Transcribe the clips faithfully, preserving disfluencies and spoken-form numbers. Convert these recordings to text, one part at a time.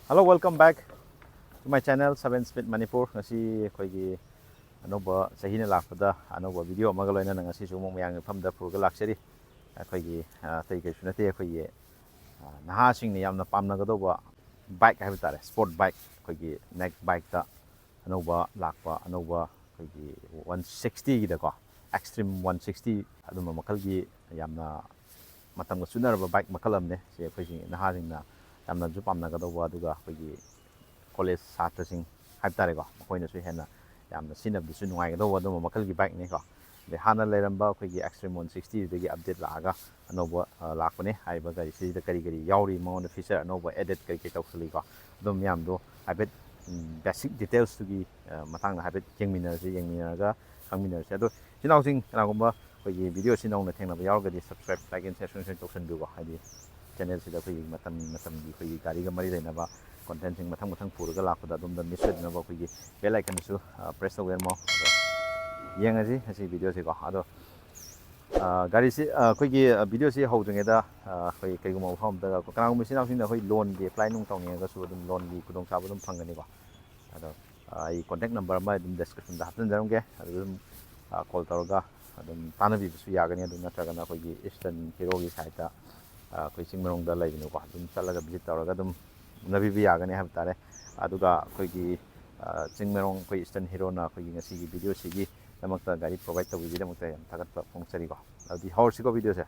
Hello, welcome back to my channel, Seven Speed Manipur. ꯉꯁꯤ ꯑꯩꯈꯣꯏꯒꯤ ꯑꯅꯧꯕ ꯆꯍꯤꯅ ꯂꯥꯛꯄꯗ ꯑꯅꯧꯕ video ꯑꯃꯒ ꯂꯣꯏꯅꯅ ꯉꯁꯤꯁꯨ ꯑꯃꯨꯛ ꯃꯌꯥꯝꯒꯤ ꯃꯐꯝꯗ ꯄꯨꯔꯒ ꯂꯥꯛꯆꯔꯤ꯫ ꯑꯩꯈꯣꯏꯒꯤ, ꯑ, ꯑꯇꯩ ꯀꯩꯁꯨ ꯅꯠꯇꯦ, ꯑꯩꯈꯣꯏꯒꯤ, ꯑ, ꯅꯍꯥꯁꯤꯡꯅ ꯌꯥꯝꯅ ꯄꯥꯝꯅꯒꯗꯧꯕ bike ꯍꯥꯏꯕ ꯇꯥꯔꯦ, sport bike, ꯑꯩꯈꯣꯏꯒꯤ neck bike ꯇ ꯑꯅꯧꯕ ꯂꯥꯛꯄ, ꯑꯅꯧꯕ ꯑꯩꯈꯣꯏꯒꯤ one sixty ꯒꯤꯗꯀꯣ, Xtreme one sixty, ꯑꯗꯨꯝꯕ ꯃꯈꯜꯒꯤ ꯌꯥꯝꯅ ꯃꯇꯝꯒ ꯆꯨꯅꯔꯕ bike ꯃꯈꯜ ꯑꯃꯅꯦ꯫ ꯁꯤ ꯑꯩꯈꯣꯏꯒꯤ ꯅꯍꯥꯁꯤꯡꯅ ꯌꯥꯝꯅꯁꯨ ꯄꯥꯝꯅꯒꯗꯧꯕ, ꯑꯗꯨꯒ ꯑꯩꯈꯣꯏꯒꯤ college ꯁꯥꯇ꯭ꯔꯁꯤꯡ ꯍꯥꯏꯕ ꯇꯥꯔꯦꯀꯣ, ꯃꯈꯣꯏꯅꯁꯨ ꯍꯦꯟꯅ ꯌꯥꯝꯅ ꯁꯤꯖꯤꯟꯅꯕꯗꯁꯨ ꯅꯨꯡꯉꯥꯏꯒꯗꯧꯕ ꯑꯗꯨꯝꯕ ꯃꯈꯜꯒꯤ bike ꯅꯤꯀꯣ꯫ ꯑꯗꯩ ꯍꯥꯟꯅ ꯂꯩꯔꯝꯕ ꯑꯩꯈꯣꯏꯒꯤ Xtreme one sixty ꯗꯨꯗꯒꯤ update ꯂꯥꯛꯑꯒ ꯑꯅꯧꯕ, ꯑ, ꯂꯥꯛꯄꯅꯦ꯫ ꯍꯥꯏꯔꯤꯕ ꯒꯥꯔꯤꯁꯤꯗ ꯀꯔꯤ ꯀꯔꯤ ꯌꯥꯎꯔꯤ, ꯃꯉꯣꯟꯗ feature ꯑꯅꯧꯕ added ꯀꯔꯤ ꯀꯔꯤ ꯇꯧꯁꯜꯂꯤꯀꯣ, ꯑꯗꯨꯝ ꯃꯌꯥꯝꯗꯣ ꯍꯥꯏꯐꯦꯠ, ꯎꯝ, basic details ꯇꯨꯒꯤ, ꯑ, ꯃꯇꯥꯡꯗ ꯍꯥꯏꯐꯦꯠ ꯌꯦꯡꯃꯤꯟꯅꯔꯁꯤ, ꯌꯦꯡꯃꯤꯟꯅꯔꯒ ꯈꯪꯃꯤꯟꯅꯔꯁꯤ꯫ ꯑꯗꯣ ꯏꯆꯤꯟ ꯏꯅꯥꯎꯁꯤꯡ, ꯀꯅꯥꯒꯨꯝꯕ ꯑꯩꯈꯣꯏꯒꯤ video ꯁꯤ ꯅꯧꯅ ꯊꯦꯡꯅꯕ ꯌꯥꯎꯔꯒꯗꯤ subscribe, like and share ꯁꯣꯏ ꯁꯣꯏ ꯇꯧꯁꯟꯕꯤꯌꯨꯀꯣ꯫ ꯍꯥꯏꯗꯤ channel ꯁꯤꯗ ꯑꯩꯈꯣꯏꯒꯤ ꯃꯇꯝ ꯃꯇꯝꯒꯤ ꯑꯩꯈꯣꯏꯒꯤ ꯒꯥꯔꯤꯒ ꯃꯔꯤ ꯂꯩꯅꯕ content ꯁꯤꯡ ꯃꯊꯪ ꯃꯊꯪ ꯄꯨꯔꯒ ꯂꯥꯛꯄꯗ ꯑꯗꯣꯝꯗ miss ꯑꯣꯏꯗꯅꯕ ꯑꯩꯈꯣꯏꯒꯤ bell icon ꯗꯨꯁꯨ, ꯑ, press ꯇꯧꯕꯤꯔꯝꯃꯣ꯫ ꯑꯗꯣ ꯌꯦꯡꯉꯁꯤ ꯉꯁꯤ video ꯁꯤꯀꯣ꯫ ꯑꯗꯣ, ꯑ, ꯒꯥꯔꯤꯁꯤ, ꯑ, ꯑꯩꯈꯣꯏꯒꯤ, ꯑ, video ꯁꯤ ꯍꯧꯗ꯭ꯔꯤꯉꯩꯗ, ꯑ, ꯑꯩꯈꯣꯏ ꯀꯩꯒꯨꯝꯕ ꯃꯐꯝ ꯑꯃꯗ ꯀꯅꯥꯒꯨꯝꯕ ꯏꯆꯤꯟ ꯏꯅꯥꯎꯁꯤꯡꯅ ꯑꯩꯈꯣꯏ loan ꯒꯤ apply ꯅꯨꯡ ꯇꯧꯅꯤꯡꯉꯒꯁꯨ ꯑꯗꯨꯝ loan ꯒꯤ ꯈꯨꯗꯣꯡꯆꯥꯕ ꯑꯗꯨꯝ ꯐꯪꯒꯅꯤꯀꯣ꯫ ꯑꯗꯣ, ꯑ, ꯑꯩ contact number ꯑꯃ ꯑꯗꯨꯝ description ꯗ ꯍꯥꯞꯆꯤꯟꯖꯔꯝꯒꯦ꯫ ꯑꯗꯨ ꯑꯗꯨꯝ, ꯑ, call ꯇꯧꯔꯒ ꯑꯗꯨꯝ ꯇꯥꯟꯅꯕꯤꯕꯁꯨ ꯌꯥꯒꯅꯤ꯫ ꯑꯗꯨ ꯅꯠꯇ꯭ꯔꯒꯅ ꯑꯩꯈꯣꯏꯒꯤ Eastern Hero ꯒꯤ site ꯇ, ꯑ, ꯑꯩꯈꯣꯏ ꯆꯤꯡꯃꯩꯔꯣꯡꯗ ꯂꯩꯕꯅꯦꯀꯣ, ꯑꯗꯨꯝ ꯆꯠꯂꯒ visit ꯇꯧꯔꯒ ꯑꯗꯨꯝ ꯎꯅꯕꯤꯕ ꯌꯥꯒꯅꯤ ꯍꯥꯏꯕ ꯇꯥꯔꯦ꯫ ꯑꯗꯨꯒ ꯑꯩꯈꯣꯏꯒꯤ, ꯑ, ꯆꯤꯡꯃꯩꯔꯣꯡ ꯑꯩꯈꯣꯏ Eastern Hero ꯅ ꯑꯩꯈꯣꯏꯒꯤ ꯉꯁꯤꯒꯤ video ꯁꯤꯒꯤꯗꯃꯛꯇ ꯒꯥꯔꯤ provide ꯇꯧꯕꯤꯕꯒꯤꯗꯃꯛꯇ ꯌꯥꯝ ꯊꯥꯒꯠꯄ ꯐꯣꯡꯆꯔꯤꯀꯣ꯫ ꯑꯗꯨꯗꯤ ꯍꯧꯔꯁꯤꯀꯣ video ꯁꯦ꯫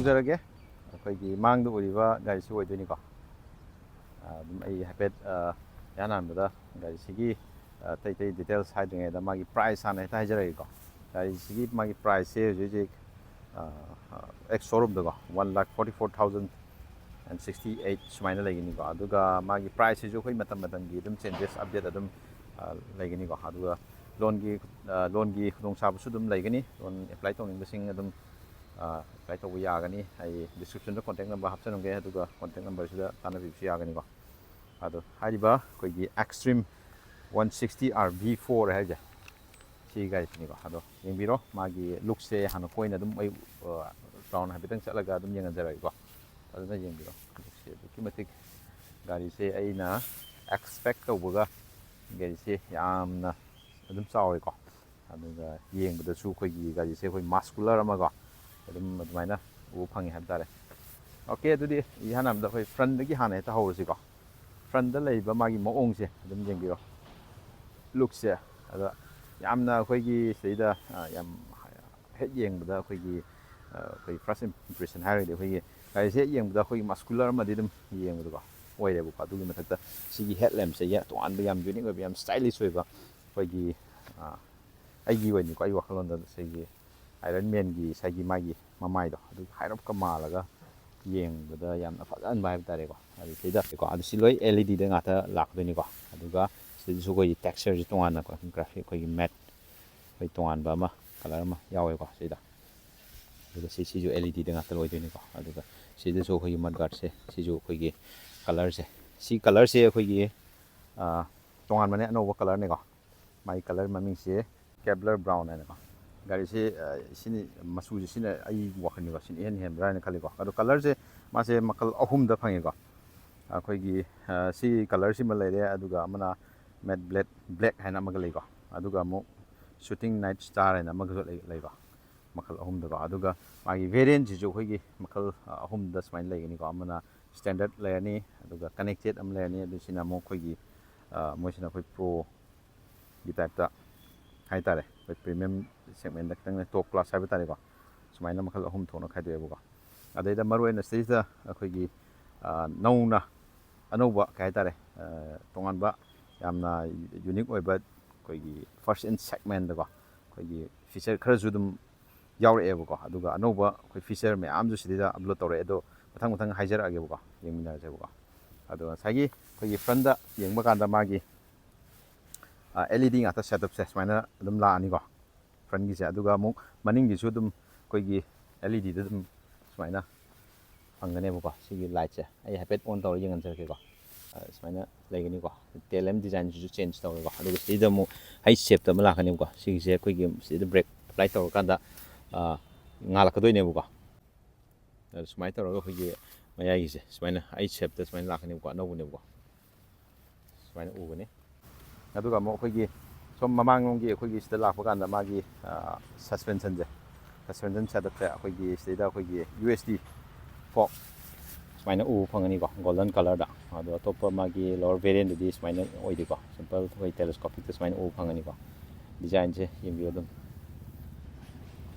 ꯍꯥꯏꯖꯔꯒꯦ꯫ ꯑꯩꯈꯣꯏꯒꯤ ꯃꯥꯡꯗ ꯎꯔꯤꯕ ꯒꯥꯔꯤꯁꯤ ꯑꯣꯏꯗꯣꯏꯅꯤꯀꯣ꯫ ꯑꯗꯨꯝ ꯑꯩ ꯍꯥꯏꯐꯦꯠ ꯏꯍꯥꯟ ꯍꯥꯟꯕꯗ ꯒꯥꯔꯤꯁꯤꯒꯤ ꯑꯇꯩ ꯑꯇꯩ ꯗꯤꯇꯦꯜꯁ ꯍꯥꯏꯗ꯭ꯔꯤꯉꯩꯗ ꯃꯥꯒꯤ ꯄ꯭ꯔꯥꯏꯁ ꯍꯥꯟꯅ ꯍꯦꯛꯇ ꯍꯥꯏꯖꯔꯛꯑꯒꯦꯀꯣ꯫ ꯒꯥꯔꯤꯁꯤꯒꯤ ꯃꯥꯒꯤ ꯄ꯭ꯔꯥꯏꯁꯁꯦ ꯍꯧꯖꯤꯛ ꯍꯧꯖꯤꯛ ꯑꯦꯛꯁ ꯁꯣꯔꯨꯝꯗꯀꯣ, one lakh forty four thousand and sixty eight ꯁꯨꯃꯥꯏꯅ ꯂꯩꯒꯅꯤꯀꯣ꯫ ꯑꯗꯨꯒ ꯃꯥꯒꯤ ꯄ꯭ꯔꯥꯏꯁꯁꯤꯁꯨ ꯑꯩꯈꯣꯏ ꯃꯇꯝ ꯃꯇꯝꯒꯤ ꯑꯗꯨꯝ ꯆꯦꯟꯖꯦꯁ, ꯑꯞꯗꯦꯠ ꯑꯗꯨꯝ ꯂꯩꯒꯅꯤꯀꯣ꯫ ꯑꯗꯨꯒ ꯂꯣꯟꯒꯤ ꯂꯣꯟꯒꯤ ꯈꯨꯗꯣꯡꯆꯥꯕꯁꯨ ꯑꯗꯨꯝ ꯂꯩꯒꯅꯤ꯫ ꯂꯣꯟ ꯑꯦꯄ꯭ꯂꯥꯏ ꯇꯧꯅꯤꯡꯕꯁꯤꯡ ꯑꯗꯨꯝ ꯑꯦꯄ꯭ꯂꯥꯏ ꯇꯧꯕ ꯌꯥꯒꯅꯤ꯫ ꯑꯩ ꯗꯤꯁꯀ꯭ꯔꯤꯞꯁꯟꯗ ꯀꯣꯟꯇꯦꯛ ꯅꯝꯕꯔ ꯍꯥꯞꯆꯔꯝꯒꯦ, ꯑꯗꯨꯒ ꯀꯣꯟꯇꯦꯛ ꯅꯝꯕꯔꯁꯤꯗ ꯇꯥꯟꯅꯕꯤꯕꯁꯨ ꯌꯥꯒꯅꯤꯀꯣ꯫ ꯑꯗꯣ ꯍꯥꯏꯔꯤꯕ ꯑꯩꯈꯣꯏꯒꯤ Xtreme one sixty R V four ꯍꯥꯏꯁꯦ, ꯁꯤ ꯒꯥꯔꯤꯁꯤꯅꯤꯀꯣ꯫ ꯑꯗꯣ ꯌꯦꯡꯕꯤꯔꯣ, ꯃꯥꯒꯤ ꯂꯨꯛꯁꯦ ꯍꯥꯟꯅ ꯀꯣꯏꯅ ꯑꯗꯨꯝ ꯑꯩ ꯔꯥꯎꯟ ꯍꯥꯏꯐꯦꯠꯇꯪ ꯆꯠꯂꯒ ꯑꯗꯨꯝ ꯌꯦꯡꯍꯟꯖꯔꯛꯑꯒꯦꯀꯣ꯫ ꯐꯖꯅ ꯌꯦꯡꯕꯤꯔꯣ, ꯂꯨꯛꯁꯦ ꯑꯗꯨꯛꯀꯤ ꯃꯇꯤꯛ ꯒꯥꯔꯤꯁꯦ ꯑꯩꯅ ꯑꯦꯛꯁꯄꯦꯛ ꯇꯧꯕꯒ ꯒꯥꯔꯤꯁꯦ ꯌꯥꯝꯅ ꯑꯗꯨꯝ ꯆꯥꯎꯋꯦꯀꯣ꯫ ꯑꯗꯨꯒ ꯌꯦꯡꯕꯗꯁꯨ ꯑꯩꯈꯣꯏꯒꯤ ꯒꯥꯔꯤꯁꯦ ꯑꯩꯈꯣꯏ ꯃꯁꯀꯨꯂꯔ ꯑꯃꯀꯣ ꯑꯗꯨꯝ ꯑꯗꯨꯃꯥꯏꯅ ꯎꯕ ꯐꯪꯉꯦ ꯍꯥꯏꯕ ꯇꯥꯔꯦ꯫ ꯑꯣꯀꯦ, ꯑꯗꯨꯗꯤ ꯏꯍꯥꯟ ꯍꯥꯟꯕꯗ ꯑꯩꯈꯣꯏ ꯐ꯭ꯔꯟꯗꯒꯤ ꯍꯥꯟꯅ ꯍꯦꯛꯇ ꯍꯧꯔꯁꯤꯀꯣ꯫ ꯐ꯭ꯔꯟꯗ ꯂꯩꯕ ꯃꯥꯒꯤ ꯃꯑꯣꯡꯁꯦ ꯑꯗꯨꯝ ꯌꯦꯡꯕꯤꯔꯣ, ꯂꯨꯛꯁꯦ꯫ ꯑꯗ ꯌꯥꯝꯅ ꯑꯩꯈꯣꯏꯒꯤ ꯁꯤꯗꯩꯗ ꯌꯥꯝ ꯍꯦꯛ ꯌꯦꯡꯕꯗ ꯑꯩꯈꯣꯏꯒꯤ ꯑꯩꯈꯣꯏ ꯐꯥꯔꯁ ꯏꯝꯄ꯭ꯔꯦꯁꯟ ꯍꯥꯏꯔꯒꯗꯤ ꯑꯩꯈꯣꯏꯒꯤ ꯒꯥꯔꯤꯁꯦ ꯍꯦꯛ ꯌꯦꯡꯕꯗ ꯑꯩꯈꯣꯏꯒꯤ ꯃꯁꯀꯨꯂꯔ ꯑꯃꯗꯤ ꯑꯗꯨꯝ ꯌꯦꯡꯕꯗꯀꯣ ꯑꯣꯏꯔꯦꯕꯀꯣ꯫ ꯑꯗꯨꯒꯤ ꯃꯊꯛꯇ ꯁꯤꯒꯤ ꯍꯦꯠ ꯂꯦꯝꯞꯁꯦ ꯇꯣꯉꯥꯟꯕ, ꯌꯥꯝ ꯌꯨꯅꯤꯛ ꯑꯣꯏꯕ, ꯌꯥꯝ ꯁ꯭ꯇꯥꯏꯂꯤꯁ ꯑꯣꯏꯕ ꯑꯩꯈꯣꯏꯒꯤ ꯑꯩꯒꯤ ꯑꯣꯏꯅꯀꯣ, ꯑꯩꯒꯤ ꯋꯥꯈꯜꯂꯣꯟꯗ ꯁꯤꯒꯤ ꯑꯥꯏꯔꯟ ꯃꯦꯟꯒꯤ ꯉꯁꯥꯏꯒꯤ ꯃꯥꯒꯤ ꯃꯃꯥꯏꯗꯣ ꯑꯗꯨ ꯍꯥꯏꯔꯞꯀ ꯃꯥꯜꯂꯒ ꯌꯦꯡꯕꯗ ꯌꯥꯝꯅ ꯐꯖꯍꯟꯕ ꯍꯥꯏꯕ ꯇꯥꯔꯦꯀꯣ꯫ ꯑꯗꯨ ꯁꯤꯗ ꯀꯣ ꯑꯗꯨ ꯁꯤ ꯂꯣꯏ ꯑꯦꯜ ꯏ ꯗꯤꯗ ꯉꯥꯛꯇ ꯂꯥꯛꯀꯗꯣꯏꯅꯤꯀꯣ꯫ ꯑꯗꯨꯒ ꯁꯤꯗꯁꯨ ꯑꯩꯈꯣꯏꯒꯤ ꯇꯦꯛꯁꯆꯔꯁꯦ ꯇꯣꯉꯥꯟꯅꯀꯣ, ꯒ꯭ꯔꯥꯐꯤꯛ ꯑꯩꯈꯣꯏꯒꯤ ꯃꯦꯠ ꯑꯩꯈꯣꯏ ꯇꯣꯉꯥꯟꯕ ꯑꯃ, ꯀꯂꯔ ꯑꯃ ꯌꯥꯎꯋꯦꯀꯣ ꯁꯤꯗ꯫ ꯑꯗꯨꯒ ꯁꯤ ꯁꯤꯁꯨ ꯑꯦꯜ ꯏ ꯗꯤꯗ ꯉꯥꯛꯇ ꯑꯣꯏꯗꯣꯏꯅꯤꯀꯣ꯫ ꯑꯗꯨꯒ ꯁꯤꯗꯁꯨ ꯑꯩꯈꯣꯏꯒꯤ ꯃꯗ ꯒꯥꯔꯗꯁꯦ, ꯁꯤꯁꯨ ꯑꯩꯈꯣꯏꯒꯤ ꯀꯂꯔꯁꯦ, ꯁꯤ ꯀꯂꯔꯁꯦ ꯑꯩꯈꯣꯏꯒꯤ ꯇꯣꯉꯥꯟꯕꯅꯦ, ꯑꯅꯧꯕ ꯀꯂꯔꯅꯦꯀꯣ꯫ ꯃꯥꯒꯤ ꯀꯂꯔ ꯃꯃꯤꯡꯁꯦ ꯀꯦꯕꯂꯔ ꯕ꯭ꯔꯥꯎꯟ ꯍꯥꯏꯅꯀꯣ꯫ ꯒꯥꯔꯤꯁꯦ ꯁꯤꯅꯤ, ꯃꯆꯨꯁꯦ ꯁꯤꯅ ꯑꯩ ꯋꯥꯈꯜꯅꯤꯀꯣ, ꯁꯤꯅ ꯏꯍꯦꯟ ꯍꯦꯟꯕ꯭ꯔꯥ ꯍꯥꯏꯅ ꯈꯜꯂꯤꯀꯣ꯫ ꯑꯗꯣ ꯀꯂꯔꯁꯦ ꯃꯥꯁꯦ ꯃꯈꯜ ꯑꯍꯨꯝꯗ ꯐꯪꯉꯦꯀꯣ꯫ ꯑꯩꯈꯣꯏꯒꯤ ꯁꯤ ꯀꯂꯔꯁꯤꯃ ꯂꯩꯔꯦ, ꯑꯗꯨꯒ ꯑꯃꯅ ꯃꯦꯠ ꯕ꯭ꯂꯦꯛ ꯕ꯭ꯂꯦꯛ ꯍꯥꯏꯅ ꯑꯃꯒ ꯂꯩꯀꯣ꯫ ꯑꯗꯨꯒ ꯑꯃꯨꯛ ꯁꯨꯇꯤꯡ ꯅꯥꯏꯠ ꯁ꯭ꯇꯥꯔ ꯍꯥꯏꯅ ꯑꯃꯒꯁꯨ ꯂꯩ ꯂꯩꯀꯣ꯫ ꯃꯈꯜ ꯑꯍꯨꯝꯗꯀꯣ꯫ ꯑꯗꯨꯒ ꯃꯥꯒꯤ ꯚꯦꯔꯤꯌꯦꯟꯁꯤꯁꯨ ꯑꯩꯈꯣꯏꯒꯤ ꯃꯈꯜ ꯑꯍꯨꯝꯗ ꯁꯨꯃꯥꯏꯅ ꯂꯩꯒꯅꯤꯀꯣ꯫ ꯑꯃꯅ ꯁ꯭ꯇꯦꯟꯗꯔꯠ ꯂꯩꯔꯅꯤ, ꯑꯗꯨꯒ ꯀꯅꯦꯛꯇꯦꯠ ꯑꯃ ꯂꯩꯔꯅꯤ꯫ ꯑꯗꯨꯁꯤꯅ ꯑꯃꯨꯛ ꯑꯩꯈꯣꯏꯒꯤ ꯃꯣꯏꯁꯤꯅ ꯑꯩꯈꯣꯏ ꯄ꯭ꯔꯣꯒꯤ ꯇꯥꯏꯞꯇ ꯍꯥꯏꯇꯥꯔꯦ, ꯑꯩꯈꯣꯏ ꯄ꯭ꯔꯤꯃꯤꯌꯝ ꯁꯦꯒꯃꯦꯟꯗ ꯈꯤꯇꯪ ꯇꯣꯞ ꯀ꯭ꯂꯥꯁ ꯍꯥꯏꯕ ꯇꯥꯔꯦꯀꯣ꯫ ꯁꯨꯃꯥꯏꯅ ꯃꯈꯜ ꯑꯍꯨꯝ ꯊꯣꯛꯅ ꯈꯥꯏꯗꯣꯛꯑꯦꯕꯀꯣ꯫ ꯑꯗꯩꯗ ꯃꯔꯨꯑꯣꯏꯅ ꯁꯤꯗꯩꯁꯤꯗ ꯑꯩꯈꯣꯏꯒꯤ ꯅꯧꯅ ꯑꯅꯧꯕ ꯀꯩ ꯍꯥꯏꯇꯥꯔꯦ, ꯇꯣꯉꯥꯟꯕ ꯌꯥꯝꯅ ꯌꯨꯅꯤꯛ ꯑꯣꯏꯕ ꯑꯩꯈꯣꯏꯒꯤ first in segmentꯗꯀꯣ ꯑꯩꯈꯣꯏꯒꯤ ꯐꯤꯆꯔ ꯈꯔꯁꯨ ꯑꯗꯨꯝ ꯌꯥꯎꯔꯛꯑꯦꯕꯀꯣ꯫ ꯑꯗꯨꯒ ꯑꯅꯧꯕ ꯑꯩꯈꯣꯏ ꯐꯤꯆꯔ ꯃꯌꯥꯝꯁꯨ ꯁꯤꯗꯩꯗ ꯑꯞꯂꯣꯗ ꯇꯧꯔꯛꯑꯦ꯫ ꯑꯗꯣ ꯃꯊꯪ ꯃꯊꯪ ꯍꯥꯏꯖꯔꯛꯑꯒꯦꯕꯀꯣ, ꯌꯦꯡꯃꯤꯟꯅꯔꯁꯦꯕꯀꯣ꯫ ꯑꯗꯣ ꯉꯁꯥꯏꯒꯤ ꯑꯩꯈꯣꯏꯒꯤ ꯐ꯭ꯔꯟꯗ ꯌꯦꯡꯕ ꯀꯥꯟꯗ ꯃꯥꯒꯤ ꯑꯦꯜ ꯏ ꯗꯤ ꯉꯥꯛꯇ ꯁꯦꯠꯑꯞꯁꯦ ꯁꯨꯃꯥꯏꯅ ꯑꯗꯨꯝ ꯂꯥꯛꯑꯅꯤꯀꯣ꯫ ꯐ꯭ꯔꯟꯒꯤꯁꯦ꯫ ꯑꯗꯨꯒ ꯑꯃꯨꯛ ꯃꯅꯤꯡꯒꯤꯁꯨ ꯑꯗꯨꯝ ꯑꯩꯈꯣꯏꯒꯤ ꯑꯦꯜ ꯏ ꯗꯤꯗ ꯑꯗꯨꯝ ꯁꯨꯃꯥꯏꯅ ꯐꯪꯒꯅꯦꯕꯀꯣ꯫ ꯁꯤꯒꯤ ꯂꯥꯏꯠꯁꯦ ꯑꯩ ꯍꯥꯏꯐꯦꯠ ꯑꯣꯟ ꯇꯧꯔ ꯌꯦꯡꯍꯟꯖꯔꯛꯀꯦꯀꯣ꯫ ꯁꯨꯃꯥꯏꯅ ꯂꯩꯒꯅꯤꯀꯣ꯫ ꯇꯦꯜ ꯂꯦꯝ ꯗꯤꯖꯥꯏꯟꯁꯤꯁꯨ ꯆꯦꯟꯖ ꯇꯧꯔꯦꯀꯣ꯫ ꯑꯗꯨꯒ ꯁꯤꯗ ꯑꯃꯨꯛ ꯍꯩꯆ ꯁꯦꯞꯇ ꯑꯃ ꯂꯥꯛꯀꯅꯦꯕꯀꯣ꯫ ꯁꯤꯒꯤꯁꯦ ꯑꯩꯈꯣꯏꯒꯤ ꯁꯤꯗ ꯕ꯭ꯔꯦꯛ ꯑꯦꯄ꯭ꯂꯥꯏ ꯇꯧꯔꯀꯥꯟꯗ ꯉꯥꯜꯂꯛꯀꯗꯣꯏꯅꯦꯕꯀꯣ꯫ ꯑꯗꯨ ꯁꯨꯃꯥꯏꯅ ꯇꯧꯔꯒ ꯑꯩꯈꯣꯏꯒꯤ ꯃꯌꯥꯏꯒꯤꯁꯦ ꯁꯨꯃꯥꯏꯅ ꯍꯩꯆ ꯁꯦꯞꯇ ꯁꯨꯃꯥꯏꯅ ꯂꯥꯛꯀꯅꯦꯕꯀꯣ꯫ ꯑꯅꯧꯕꯅꯦꯕꯀꯣ꯫ ꯁꯨꯃꯥꯏꯅ ꯎꯒꯅꯤ꯫ ꯑꯗꯨꯒ ꯑꯃꯨꯛ ꯑꯩꯈꯣꯏꯒꯤ ꯁꯣꯝ ꯃꯃꯥꯡꯂꯣꯝꯒꯤ ꯑꯩꯈꯣꯏꯒꯤ ꯁꯤꯗ ꯂꯥꯛꯄ ꯀꯥꯟꯗ ꯃꯥꯒꯤ ꯁꯁꯄꯦꯟꯁꯟꯁꯦ, ꯁꯁꯄꯦꯟꯁꯟ ꯁꯦꯠꯑꯞꯁꯦ ꯑꯩꯈꯣꯏꯒꯤ ꯁꯤꯗꯩꯗ ꯑꯩꯈꯣꯏꯒꯤ ꯌꯨ ꯑꯦꯁ ꯗꯤ ꯐꯣꯛ ꯁꯨꯃꯥꯏꯅ ꯎꯕ ꯐꯪꯒꯅꯤꯀꯣ, ꯒꯣꯜꯗꯟ ꯀꯂꯔꯗ꯫ ꯑꯗꯣ ꯑꯇꯣꯞꯄ ꯃꯥꯒꯤ ꯂꯣꯋꯔ ꯚꯦꯔꯤꯌꯦꯟꯗꯗꯤ ꯁꯨꯃꯥꯏꯅ ꯑꯣꯏꯗꯦꯀꯣ, ꯁꯤꯝꯄꯜ ꯑꯩꯈꯣꯏ ꯇꯦꯂꯦꯁꯀꯣꯄꯤꯛꯇ ꯁꯨꯃꯥꯏꯅ ꯎꯕ ꯐꯪꯒꯅꯤꯀꯣ꯫ ꯗꯤꯖꯥꯏꯟꯁꯦ ꯌꯦꯡꯕꯤꯌꯨ ꯑꯗꯨꯝ꯫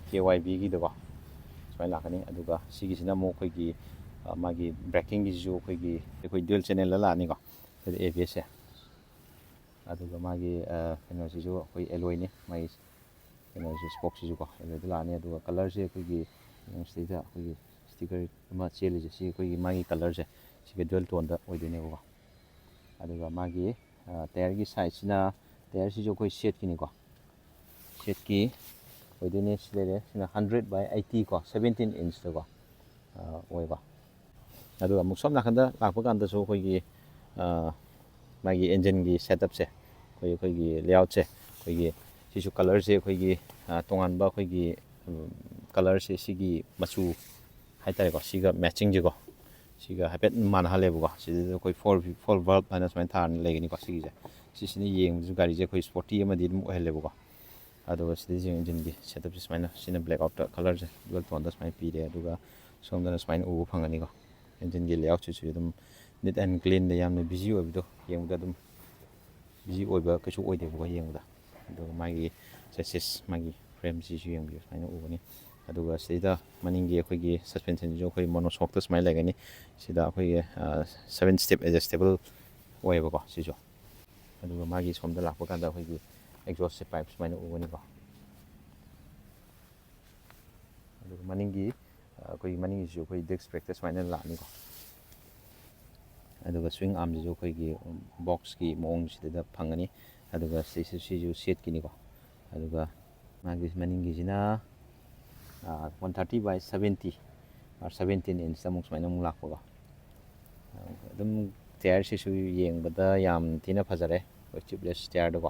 ꯀꯦ ꯋꯥꯏ ꯕꯤꯒꯤꯗꯀꯣ ꯁꯨꯃꯥꯏꯅ ꯂꯥꯛꯀꯅꯤ꯫ ꯑꯗꯨꯒ ꯁꯤꯒꯤꯁꯤꯅ ꯑꯃꯨꯛ ꯑꯩꯈꯣꯏꯒꯤ ꯃꯥꯒꯤ ꯕ꯭ꯔꯦꯀꯤꯡꯒꯤꯁꯤꯁꯨ ꯑꯩꯈꯣꯏꯒꯤ ꯑꯩꯈꯣꯏ ꯗ꯭ꯌꯨꯑꯦꯜ ꯆꯦꯅꯦꯜꯗ ꯂꯥꯛꯑꯅꯤꯀꯣ꯫ A B ꯑꯦꯁꯁꯦ꯫ ꯑꯗꯨꯒ ꯃꯥꯒꯤ ꯀꯩꯅꯣꯁꯤꯁꯨ ꯑꯩꯈꯣꯏ ꯑꯦꯂꯣꯏꯅꯤ꯫ ꯃꯥꯒꯤ ꯀꯩꯅꯣꯁꯤ ꯁ꯭ꯄꯣꯛꯁꯤꯁꯨꯀꯣ ꯑꯦꯂꯣꯏꯗ ꯂꯥꯛꯑꯅꯤ꯫ ꯑꯗꯨꯒ ꯀꯂꯔꯁꯦ ꯑꯩꯈꯣꯏꯒꯤ ꯁꯤꯗꯩꯗ ꯑꯩꯈꯣꯏꯒꯤ ꯁ꯭ꯇꯤꯀꯔ ꯑꯃ ꯆꯦꯜꯂꯤꯁꯦ ꯁꯤ ꯑꯩꯈꯣꯏꯒꯤ ꯃꯥꯒꯤ ꯀꯂꯔꯁꯦ ꯁꯤꯒ ꯗ꯭ꯌꯨꯑꯦꯜ ꯇꯣꯟꯗ ꯑꯣꯏꯗꯣꯏꯅꯦꯕꯀꯣ꯫ ꯑꯗꯨꯒ ꯃꯥꯒꯤ ꯇꯥꯌꯔꯒꯤ ꯁꯥꯏꯖꯁꯤꯅ, ꯇꯥꯌꯔꯁꯤꯁꯨ ꯑꯩꯈꯣꯏ ꯁꯦꯠꯀꯤꯅꯤꯀꯣ꯫ ꯁꯦꯠꯀꯤ ꯑꯣꯏꯗꯣꯏꯅꯦ꯫ ꯁꯤ ꯂꯩꯔꯦ꯫ ꯁꯤꯅ ꯍꯟꯗ꯭ꯔꯦꯠ ꯕꯥꯏ ꯑꯩꯠꯇꯤ ꯀꯣ, ꯁꯕꯦꯟꯇꯤꯟ ꯏꯟꯁꯇꯀꯣ ꯑꯣꯏꯕ꯫ ꯑꯗꯨꯒ ꯑꯃꯨꯛ ꯁꯣꯝ ꯅꯥꯀꯟꯗ ꯂꯥꯛꯄ ꯀꯥꯟꯗꯁꯨ ꯑꯩꯈꯣꯏꯒꯤ ꯃꯥꯒꯤ ꯏꯟꯖꯤꯟꯒꯤ ꯁꯦꯠꯑꯞꯁꯦ, ꯑꯩꯈꯣꯏ ꯑꯩꯈꯣꯏꯒꯤ ꯂꯦꯑꯥꯎꯠꯁꯦ, ꯑꯩꯈꯣꯏꯒꯤ ꯁꯤꯁꯨ ꯀꯂꯔꯁꯦ ꯑꯩꯈꯣꯏꯒꯤ ꯇꯣꯉꯥꯟꯕ ꯑꯩꯈꯣꯏꯒꯤ ꯀꯂꯔꯁꯦ ꯁꯤꯒꯤ ꯃꯆꯨ ꯍꯥꯏꯇꯥꯔꯦꯀꯣ, ꯁꯤꯒ ꯃꯦꯠꯆꯤꯡꯁꯦꯀꯣ, ꯁꯤꯒ ꯍꯥꯏꯐꯦꯠ ꯃꯥꯟꯅꯍꯜꯂꯦꯕꯀꯣ꯫ ꯁꯤꯗ ꯑꯩꯈꯣꯏ ꯐꯣꯔ ꯐꯣꯔ ꯚꯥꯜꯕ ꯍꯥꯏꯅ ꯁꯨꯃꯥꯏꯅ ꯊꯥꯔ ꯂꯩꯒꯅꯤꯀꯣ꯫ ꯁꯤꯒꯤꯁꯦ ꯁꯤꯁꯤꯅ ꯌꯦꯡꯕꯗꯁꯨ ꯒꯥꯔꯤꯁꯦ ꯑꯩꯈꯣꯏ ꯁ꯭ꯄꯣꯔꯇꯤ ꯑꯃꯗꯤ ꯑꯗꯨꯝ ꯑꯣꯏꯍꯜꯂꯦꯕꯀꯣ꯫ ꯑꯗꯨꯒ ꯁꯤꯗꯩꯁꯤꯗ ꯏꯟꯖꯤꯟꯒꯤ ꯁꯦꯠꯑꯞꯁꯦ ꯁꯨꯃꯥꯏꯅ, ꯁꯤꯅ ꯕ꯭ꯂꯦꯛ ꯑꯥꯎꯠꯇ ꯀꯂꯔꯁꯦ ꯗ꯭ꯌꯨꯑꯦꯜ ꯇꯣꯟꯗ ꯁꯨꯃꯥꯏꯅ ꯄꯤꯔꯦ꯫ ꯑꯗꯨꯒ ꯁꯣꯝꯗꯅ ꯁꯨꯃꯥꯏꯅ ꯎꯕ ꯐꯪꯒꯅꯤꯀꯣ꯫ ꯏꯟꯖꯤꯟꯒꯤ ꯂꯦꯑꯥꯎꯠꯁꯤꯁꯨ ꯑꯗꯨꯝ ꯅꯤꯠ ꯑꯦꯟ ꯀ꯭ꯂꯤꯟꯗ ꯌꯥꯝꯅ ꯕꯤꯖꯤ ꯑꯣꯏꯕꯗꯣ ꯌꯦꯡꯕꯗ ꯑꯗꯨꯝ ꯕꯤꯖꯤ ꯑꯣꯏꯕ ꯀꯩꯁꯨ ꯑꯣꯏꯗꯦꯕꯀꯣ ꯌꯦꯡꯕꯗ꯫ ꯑꯗꯨꯒ ꯃꯥꯒꯤ ꯆꯦꯁꯤꯁ, ꯃꯥꯒꯤ ꯐ꯭ꯔꯦꯝꯁꯤꯁꯨ ꯌꯦꯡꯕꯤꯌꯨ ꯁꯨꯃꯥꯏꯅ ꯎꯒꯅꯤ꯫ ꯑꯗꯨꯒ ꯁꯤꯗ ꯃꯅꯤꯡꯒꯤ ꯑꯩꯈꯣꯏꯒꯤ ꯁꯁꯄꯦꯟꯁꯟꯁꯤꯁꯨ ꯑꯩꯈꯣꯏ ꯃꯣꯅꯣꯁꯣꯛꯇ ꯁꯨꯃꯥꯏꯅ ꯂꯩꯒꯅꯤ꯫ ꯁꯤꯗ ꯑꯩꯈꯣꯏꯒꯤ ꯁꯕꯦꯟ ꯁ꯭ꯇꯦꯞ ꯑꯦꯗꯖꯁꯇꯦꯕꯜ ꯑꯣꯏꯌꯦꯕꯀꯣ ꯁꯤꯁꯨ꯫ ꯑꯗꯨꯒ ꯃꯥꯒꯤ ꯁꯣꯝꯗ ꯂꯥꯛꯄ ꯀꯥꯟꯗ ꯑꯩꯈꯣꯏꯒꯤ ꯑꯦꯛꯖꯣꯁꯁꯦ ꯄꯥꯏꯞ ꯁꯨꯃꯥꯏꯅ ꯎꯒꯅꯤꯀꯣ꯫ ꯑꯗꯨꯒ ꯃꯅꯤꯡꯒꯤ ꯑꯩꯈꯣꯏꯒꯤ ꯃꯅꯤꯡꯒꯤꯁꯨ ꯑꯩꯈꯣꯏ ꯗꯤꯁꯛ ꯕ꯭ꯔꯦꯛꯇ ꯁꯨꯃꯥꯏꯅ ꯂꯥꯛꯑꯅꯤꯀꯣ꯫ ꯑꯗꯨꯒ ꯁ꯭ꯋꯤꯡ ꯑꯥꯔꯝꯁꯤꯁꯨ ꯑꯩꯈꯣꯏꯒꯤ ꯕꯣꯛꯁꯀꯤ ꯃꯑꯣꯡꯁꯤꯗ ꯐꯪꯒꯅꯤ꯫ ꯑꯗꯨꯒ ꯁꯤꯁꯨ ꯁꯤꯁꯨ ꯁꯦꯠꯀꯤꯅꯤꯀꯣ꯫ ꯑꯗꯨꯒ ꯃꯥꯒꯤ ꯃꯅꯤꯡꯒꯤꯁꯤꯅ ꯋꯥꯟ ꯊꯥꯔꯇꯤ ꯕꯥꯏ ꯁꯕꯦꯟꯇꯤ, ꯁꯕꯦꯟꯇꯤꯟ ꯏꯟꯁꯇ ꯑꯃꯨꯛ ꯁꯨꯃꯥꯏꯅ ꯑꯃꯨꯛ ꯂꯥꯛꯄꯀꯣ꯫ ꯑꯗꯨꯝ ꯇꯌꯥꯔꯁꯤꯁꯨ ꯌꯦꯡꯕꯗ ꯌꯥꯝ ꯊꯤꯅ ꯐꯖꯔꯦ, ꯑꯩꯈꯣꯏ ꯇ꯭ꯌꯨꯕꯂꯦꯁ ꯇꯌꯥꯔꯗꯀꯣ꯫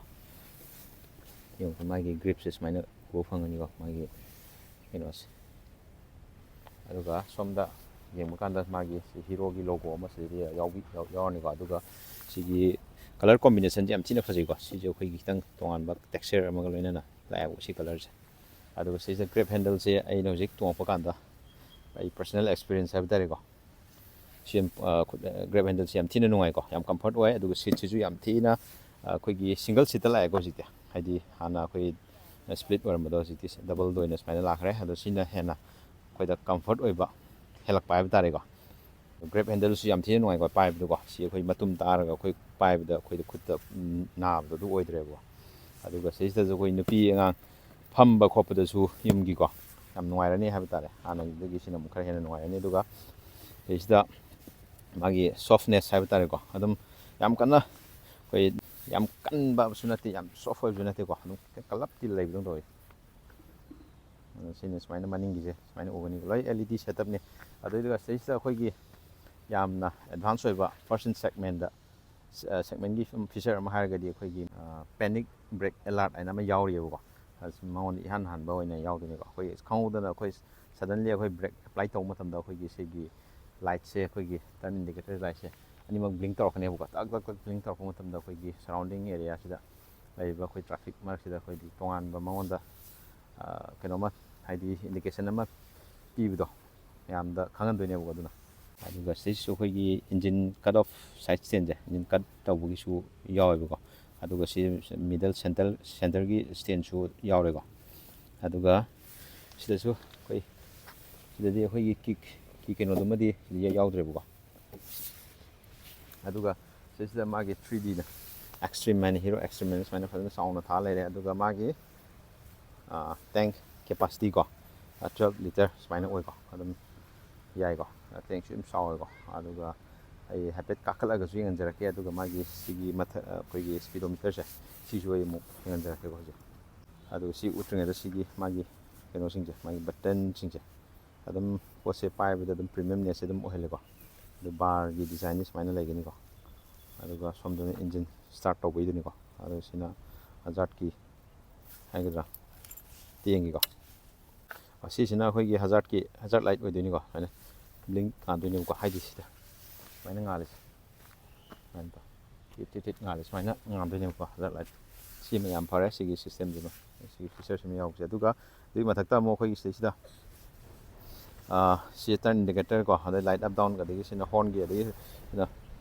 ꯌꯦꯡꯉꯨꯀꯣ, ꯃꯥꯒꯤ ꯒ꯭ꯔꯤꯞꯁꯦ ꯁꯨꯃꯥꯏꯅ ꯎꯕ ꯐꯪꯒꯅꯤꯀꯣ, ꯃꯥꯒꯤ ꯀꯩꯅꯣꯁꯦ꯫ ꯑꯗꯨꯒ ꯁꯣꯝꯗ ꯌꯦꯡꯕ ꯀꯥꯟꯗ ꯃꯥꯒꯤ ꯁꯤ ꯍꯤꯔꯣꯒꯤ ꯂꯣꯒꯣ ꯑꯃ ꯁꯤꯗꯩꯗ ꯌꯥꯎꯕꯤ-, ꯌꯥꯎ-, ꯌꯥꯎꯔꯅꯤꯀꯣ꯫ ꯑꯗꯨꯒ ꯁꯤꯒꯤ ꯀꯂꯔ ꯀꯣꯝꯕꯤꯅꯦꯁꯟꯁꯦ ꯌꯥꯝ ꯊꯤꯅ ꯐꯖꯩꯀꯣ꯫ ꯁꯤꯁꯦ ꯑꯩꯈꯣꯏꯒꯤ ꯈꯤꯇꯪ ꯇꯣꯉꯥꯟꯕ ꯇꯦꯛꯁꯆꯔ ꯑꯃꯒ ꯂꯣꯏꯅꯅ ꯂꯥꯛꯑꯦꯕ ꯁꯤ ꯀꯂꯔꯁꯦ꯫ ꯑꯗꯨꯒ ꯁꯤꯁꯤꯗ ꯒ꯭ꯔꯦꯞ ꯍꯦꯟꯗꯜꯁꯦ ꯑꯩꯅ ꯍꯧꯖꯤꯛ ꯇꯣꯡꯉꯛꯄ ꯀꯥꯟꯗ ꯑꯩ ꯄꯔꯁꯣꯅꯦꯜ ꯑꯦꯛꯁꯄꯤꯔꯤꯌꯦꯟꯁ ꯍꯥꯏꯕ ꯇꯥꯔꯦꯀꯣ, ꯁꯤ ꯌꯥꯝ, ꯑ, ꯈꯨꯠ-, ꯑ, ꯒ꯭ꯔꯦꯞ ꯍꯦꯟꯗꯜꯁꯦ ꯌꯥꯝ ꯊꯤꯅ ꯅꯨꯡꯉꯥꯏꯀꯣ, ꯌꯥꯝ ꯀꯝꯐꯔꯠ ꯑꯣꯏ꯫ ꯑꯗꯨꯒ ꯁꯤꯠꯁꯤꯁꯨ ꯌꯥꯝ ꯊꯤꯅ, ꯑ, ꯑꯩꯈꯣꯏꯒꯤ ꯁꯤꯡꯒꯜ ꯁꯤꯠꯇ ꯂꯥꯛꯑꯦꯀꯣ ꯍꯧꯖꯤꯛꯇꯤ꯫ ꯍꯥꯏꯗꯤ ꯍꯥꯟꯅ ꯑꯩꯈꯣꯏ ꯁ꯭ꯄ꯭ꯂꯤꯠ ꯑꯣꯏꯔꯝꯕꯗꯣ ꯍꯧꯖꯤꯛꯇꯤ ꯗꯕꯜꯗ ꯑꯣꯏꯅ ꯁꯨꯃꯥꯏꯅ ꯂꯥꯛꯈ꯭ꯔꯦ꯫ ꯑꯗꯣ ꯁꯤꯅ ꯍꯦꯟꯅ ꯑꯩꯈꯣꯏꯗ ꯀꯝꯐꯔꯠ ꯑꯣꯏꯕ ꯍꯦꯜꯂꯛꯄ ꯍꯥꯏꯕ ꯇꯥꯔꯦꯀꯣ꯫ ꯒ꯭ꯔꯦꯞ ꯍꯦꯟꯗꯜꯁꯨ ꯌꯥꯝ ꯊꯤꯅ ꯅꯨꯡꯉꯥꯏꯀꯣ ꯄꯥꯏꯕꯗꯀꯣ꯫ ꯁꯤ ꯑꯩꯈꯣꯏ ꯃꯇꯨꯝ ꯇꯥꯔꯒ ꯑꯩꯈꯣꯏ ꯄꯥꯏꯕꯗ ꯑꯩꯈꯣꯏꯗ ꯈꯨꯠꯇ, ꯎꯝ, ꯅꯥꯕꯗꯣ ꯑꯗꯨ ꯑꯣꯏꯗ꯭ꯔꯦꯕꯀꯣ꯫ ꯑꯗꯨꯒ ꯁꯤꯁꯤꯗꯁꯨ ꯑꯩꯈꯣꯏ ꯅꯨꯄꯤ ꯑꯉꯥꯡ ꯐꯝꯕ ꯈꯣꯠꯄꯗꯁꯨ ꯌꯨꯝꯒꯤꯀꯣ ꯌꯥꯝ ꯅꯨꯡꯉꯥꯏꯔꯅꯤ ꯍꯥꯏꯕ ꯇꯥꯔꯦ꯫ ꯍꯥꯟꯅꯒꯤꯗꯒꯤ ꯁꯤꯅ ꯑꯃꯨꯛ ꯈꯔ ꯍꯦꯟꯅ ꯅꯨꯡꯉꯥꯏꯔꯅꯤ꯫ ꯑꯗꯨꯒ ꯁꯤꯁꯤꯗ ꯃꯥꯒꯤ ꯁꯣꯐꯅꯦꯁ ꯍꯥꯏꯕ ꯇꯥꯔꯦꯀꯣ, ꯑꯗꯨꯝ ꯌꯥꯝ ꯀꯟꯅ ꯑꯩꯈꯣꯏ ꯌꯥꯝ ꯀꯟꯕꯁꯨ ꯅꯠꯇꯦ, ꯌꯥꯝ ꯁꯣꯐ ꯑꯣꯏꯕꯁꯨ ꯅꯠꯇꯦꯀꯣ, ꯑꯗꯨꯝ ꯀꯜꯂꯞꯇꯤ ꯂꯩꯕꯗꯧꯅ ꯇꯧꯋꯤ꯫ ꯑꯗꯣ ꯁꯤꯅ ꯁꯨꯃꯥꯏꯅ ꯃꯅꯤꯡꯒꯤꯁꯦ ꯁꯨꯃꯥꯏꯅ ꯎꯒꯅꯤ, ꯂꯣꯏ ꯑꯦꯜ ꯏ ꯗꯤ ꯁꯦꯠꯑꯞꯅꯤ꯫ ꯑꯗꯨꯏꯗꯨꯒ ꯁꯤꯗꯩꯁꯤꯗ ꯑꯩꯈꯣꯏꯒꯤ ꯌꯥꯝꯅ ꯑꯦꯗꯚꯥꯟꯁ ꯑꯣꯏꯕ ꯐꯥꯔꯁ ꯏꯟ ꯁꯦꯒꯃꯦꯟꯗ, ꯁꯦꯒꯃꯦꯟꯒꯤ ꯐꯤꯆꯔ ꯑꯃ ꯍꯥꯏꯔꯒꯗꯤ ꯑꯩꯈꯣꯏꯒꯤ ꯄꯦꯅꯤꯛ ꯕ꯭ꯔꯦꯛ ꯑꯦꯂꯥꯔꯠ ꯍꯥꯏꯅ ꯑꯃ ꯌꯥꯎꯔꯤꯑꯕꯀꯣ꯫ ꯑꯁ, ꯃꯉꯣꯟꯗ ꯏꯍꯥꯟ ꯍꯥꯟꯕ ꯑꯣꯏꯅ ꯌꯥꯎꯗꯣꯏꯅꯤꯀꯣ꯫ ꯑꯩꯈꯣꯏ ꯈꯪꯍꯧꯗꯅ ꯑꯩꯈꯣꯏ ꯁꯗꯟꯂꯤ ꯑꯩꯈꯣꯏ ꯕ꯭ꯔꯦꯛ ꯑꯦꯄ꯭ꯂꯥꯏ ꯇꯧꯕ ꯃꯇꯝꯗ ꯑꯩꯈꯣꯏꯒꯤ ꯁꯤꯒꯤ ꯂꯥꯏꯠꯁꯦ, ꯑꯩꯈꯣꯏꯒꯤ ꯇꯔꯟ ꯏꯟꯗꯤꯀꯦꯇꯔ ꯂꯥꯏꯠꯁꯦ ꯑꯅꯤꯃꯛ ꯕ꯭ꯂꯤꯡ ꯇꯧꯔꯛꯀꯅꯦꯕꯀꯣ꯫ ꯇꯛ ꯇꯛ ꯇꯛ ꯕ꯭ꯂꯤꯡ ꯇꯧꯔꯛꯄ ꯃꯇꯝꯗ ꯑꯩꯈꯣꯏꯒꯤ ꯁꯔꯥꯎꯟꯗꯤꯡ ꯑꯦꯔꯤꯌꯥꯁꯤꯗ ꯂꯩꯔꯤꯕ ꯑꯩꯈꯣꯏ ꯇ꯭ꯔꯥꯐꯤꯛ ꯃꯔꯛꯁꯤꯗ ꯑꯩꯈꯣꯏꯒꯤ ꯇꯣꯉꯥꯟꯕ ꯃꯉꯣꯟꯗ, ꯑ, ꯀꯩꯅꯣꯝꯃ, ꯍꯥꯏꯗꯤ ꯏꯟꯗꯤꯀꯦꯁꯟ ꯑꯃ ꯄꯤꯕꯗꯣ ꯃꯌꯥꯝꯗ ꯈꯪꯍꯟꯗꯣꯏꯅꯦꯕꯀꯣ꯫ ꯑꯗꯨꯅ ꯑꯗꯨꯒ ꯁꯤꯗꯩꯁꯤꯁꯨ ꯑꯩꯈꯣꯏꯒꯤ ꯏꯟꯖꯤꯟ ꯀꯠ ꯑꯣꯐ ꯁꯥꯏꯠ ꯁ꯭ꯇꯦꯟꯁꯦ, ꯏꯟꯖꯤꯟ ꯀꯠ ꯇꯧꯕꯒꯤꯁꯨ ꯌꯥꯎꯋꯦꯕꯀꯣ꯫ ꯑꯗꯨꯒ ꯁꯤ ꯃꯤꯗꯜ ꯁꯦꯟꯇꯔ, ꯁꯦꯟꯇꯔꯒꯤ ꯁ꯭ꯇꯦꯟꯁꯨ ꯌꯥꯎꯔꯦꯀꯣ꯫ ꯑꯗꯨꯒ ꯁꯤꯗꯁꯨ ꯁꯤꯗꯗꯤ ꯑꯩꯈꯣꯏꯒꯤ ꯀꯤꯛꯀꯤ ꯀꯩꯅꯣꯗꯨꯃꯗꯤ ꯁꯤꯗ ꯌꯥꯎꯗ꯭ꯔꯦꯕꯀꯣ꯫ ꯑꯗꯨꯒ ꯁꯤꯁꯤꯗ ꯃꯥꯒꯤ ꯊ꯭ꯔꯤ ꯗꯤꯅ ꯑꯦꯛꯁꯇ꯭ꯔꯤꯝ ꯍꯥꯏꯅ, ꯍꯤꯔꯣ ꯑꯦꯛꯁꯇ꯭ꯔꯤꯝ ꯍꯥꯏꯅ ꯁꯨꯃꯥꯏꯅ ꯐꯖꯅ ꯆꯥꯎꯅ ꯊꯥ ꯂꯩꯔꯦ꯫ ꯑꯗꯨꯒ ꯃꯥꯒꯤ ꯇꯦꯡ ꯀꯦꯄꯥꯁꯤꯇꯤꯀꯣ, ꯇ꯭ꯋꯦꯜꯞ ꯂꯤꯇꯔ ꯁꯨꯃꯥꯏꯅ ꯑꯣꯏꯀꯣ꯫ ꯑꯗꯨꯝ ꯌꯥꯏꯀꯣ꯫ ꯇꯦꯡꯁꯨ ꯑꯗꯨꯝ ꯆꯥꯎꯋꯦꯀꯣ꯫ ꯑꯗꯨꯒ ꯑꯩ ꯍꯥꯏꯐꯦꯠ ꯀꯥꯈꯠꯂꯒꯁꯨ ꯌꯦꯡꯍꯟꯖꯔꯛꯀꯦ꯫ ꯑꯗꯨꯒ ꯃꯥꯒꯤ ꯁꯤꯒꯤ ꯃꯊꯛ, ꯑꯩꯈꯣꯏꯒꯤ ꯁ꯭ꯄꯤꯗꯣꯃꯤꯇꯔꯁꯦ, ꯁꯤꯁꯨ ꯑꯩ ꯑꯃꯨꯛ ꯌꯦꯡꯍꯟꯖꯔꯛꯀꯦꯀꯣ꯫ ꯍꯧꯖꯤꯛ ꯑꯗꯨ ꯁꯤ ꯎꯠꯇ꯭ꯔꯤꯉꯩꯗ ꯁꯤꯒꯤ ꯃꯥꯒꯤ ꯀꯩꯅꯣꯁꯤꯡꯁꯦ, ꯃꯥꯒꯤ ꯕꯇꯟꯁꯤꯡꯁꯦ ꯑꯗꯨꯝ, ꯄꯣꯠꯁꯦ ꯄꯥꯏꯕꯗ ꯑꯗꯨꯝ ꯄ꯭ꯔꯤꯃꯤꯌꯝꯅꯦꯁꯁꯦ ꯑꯗꯨꯝ ꯑꯣꯏꯍꯜꯂꯦꯀꯣ꯫ ꯑꯗꯨ ꯕꯥꯔꯒꯤ ꯗꯤꯖꯥꯏꯟꯗꯤ ꯁꯨꯃꯥꯏꯅ ꯂꯩꯒꯅꯤꯀꯣ꯫ ꯑꯗꯨꯒ ꯁꯣꯝꯗꯅ ꯏꯟꯖꯤꯟ ꯁ꯭ꯇꯥꯔꯠ ꯇꯧꯕꯩꯗꯨꯅꯤꯀꯣ꯫ ꯑꯗꯨ ꯁꯤꯅ ꯍꯖꯥꯔꯠꯀꯤ ꯍꯥꯏꯒꯗ꯭ꯔꯥ, ꯇꯦꯡꯒꯤꯀꯣ꯫ ꯁꯤꯁꯤꯅ ꯑꯩꯈꯣꯏꯒꯤ ꯍꯖꯥꯔꯠꯀꯤ, ꯍꯖꯥꯔꯠ ꯂꯥꯏꯠ ꯑꯣꯏꯗꯣꯏꯅꯤꯀꯣ꯫ ꯁꯨꯃꯥꯏꯅ ꯕ꯭ꯂꯤꯡ ꯉꯥꯟꯗꯣꯏꯅꯦꯕꯀꯣ, ꯍꯥꯏꯗꯤ ꯁꯤꯗ ꯁꯨꯃꯥꯏꯅ ꯉꯥꯜꯂꯤꯁꯦ꯫ ꯁꯨꯃꯥꯏꯅ ꯇꯧ-, ꯇꯤꯠ ꯇꯤꯠ ꯇꯤꯠ ꯉꯥꯜꯂꯤ, ꯁꯨꯃꯥꯏꯅ ꯉꯥꯟꯗꯣꯏꯅꯦꯕꯀꯣ, ꯍꯖꯥꯔꯠ ꯂꯥꯏꯠ꯫ ꯁꯤꯃ ꯌꯥꯝ ꯐꯔꯦ, ꯁꯤꯒꯤ ꯁꯤꯁꯇꯦꯝꯁꯤꯃ, ꯁꯤꯒꯤ ꯐꯤꯆꯔꯁꯤꯃ ꯌꯥꯎꯕꯁꯦ꯫ ꯑꯗꯨꯒ ꯑꯗꯨꯒꯤ ꯃꯊꯛꯇ ꯑꯃꯨꯛ ꯑꯩꯈꯣꯏꯒꯤ ꯁꯤꯗꯩꯁꯤꯗ, ꯑꯥ, ꯁꯤ ꯇꯔꯟ ꯏꯟꯗꯤꯀꯦꯇꯔ ꯀꯣ, ꯑꯗꯩ ꯂꯥꯏꯠ ꯑꯞ ꯗꯥꯎꯟ, ꯑꯗꯒꯤ ꯁꯤꯅ ꯍꯣꯔꯟꯒꯤ, ꯑꯗꯒꯤ ꯁꯤꯅ,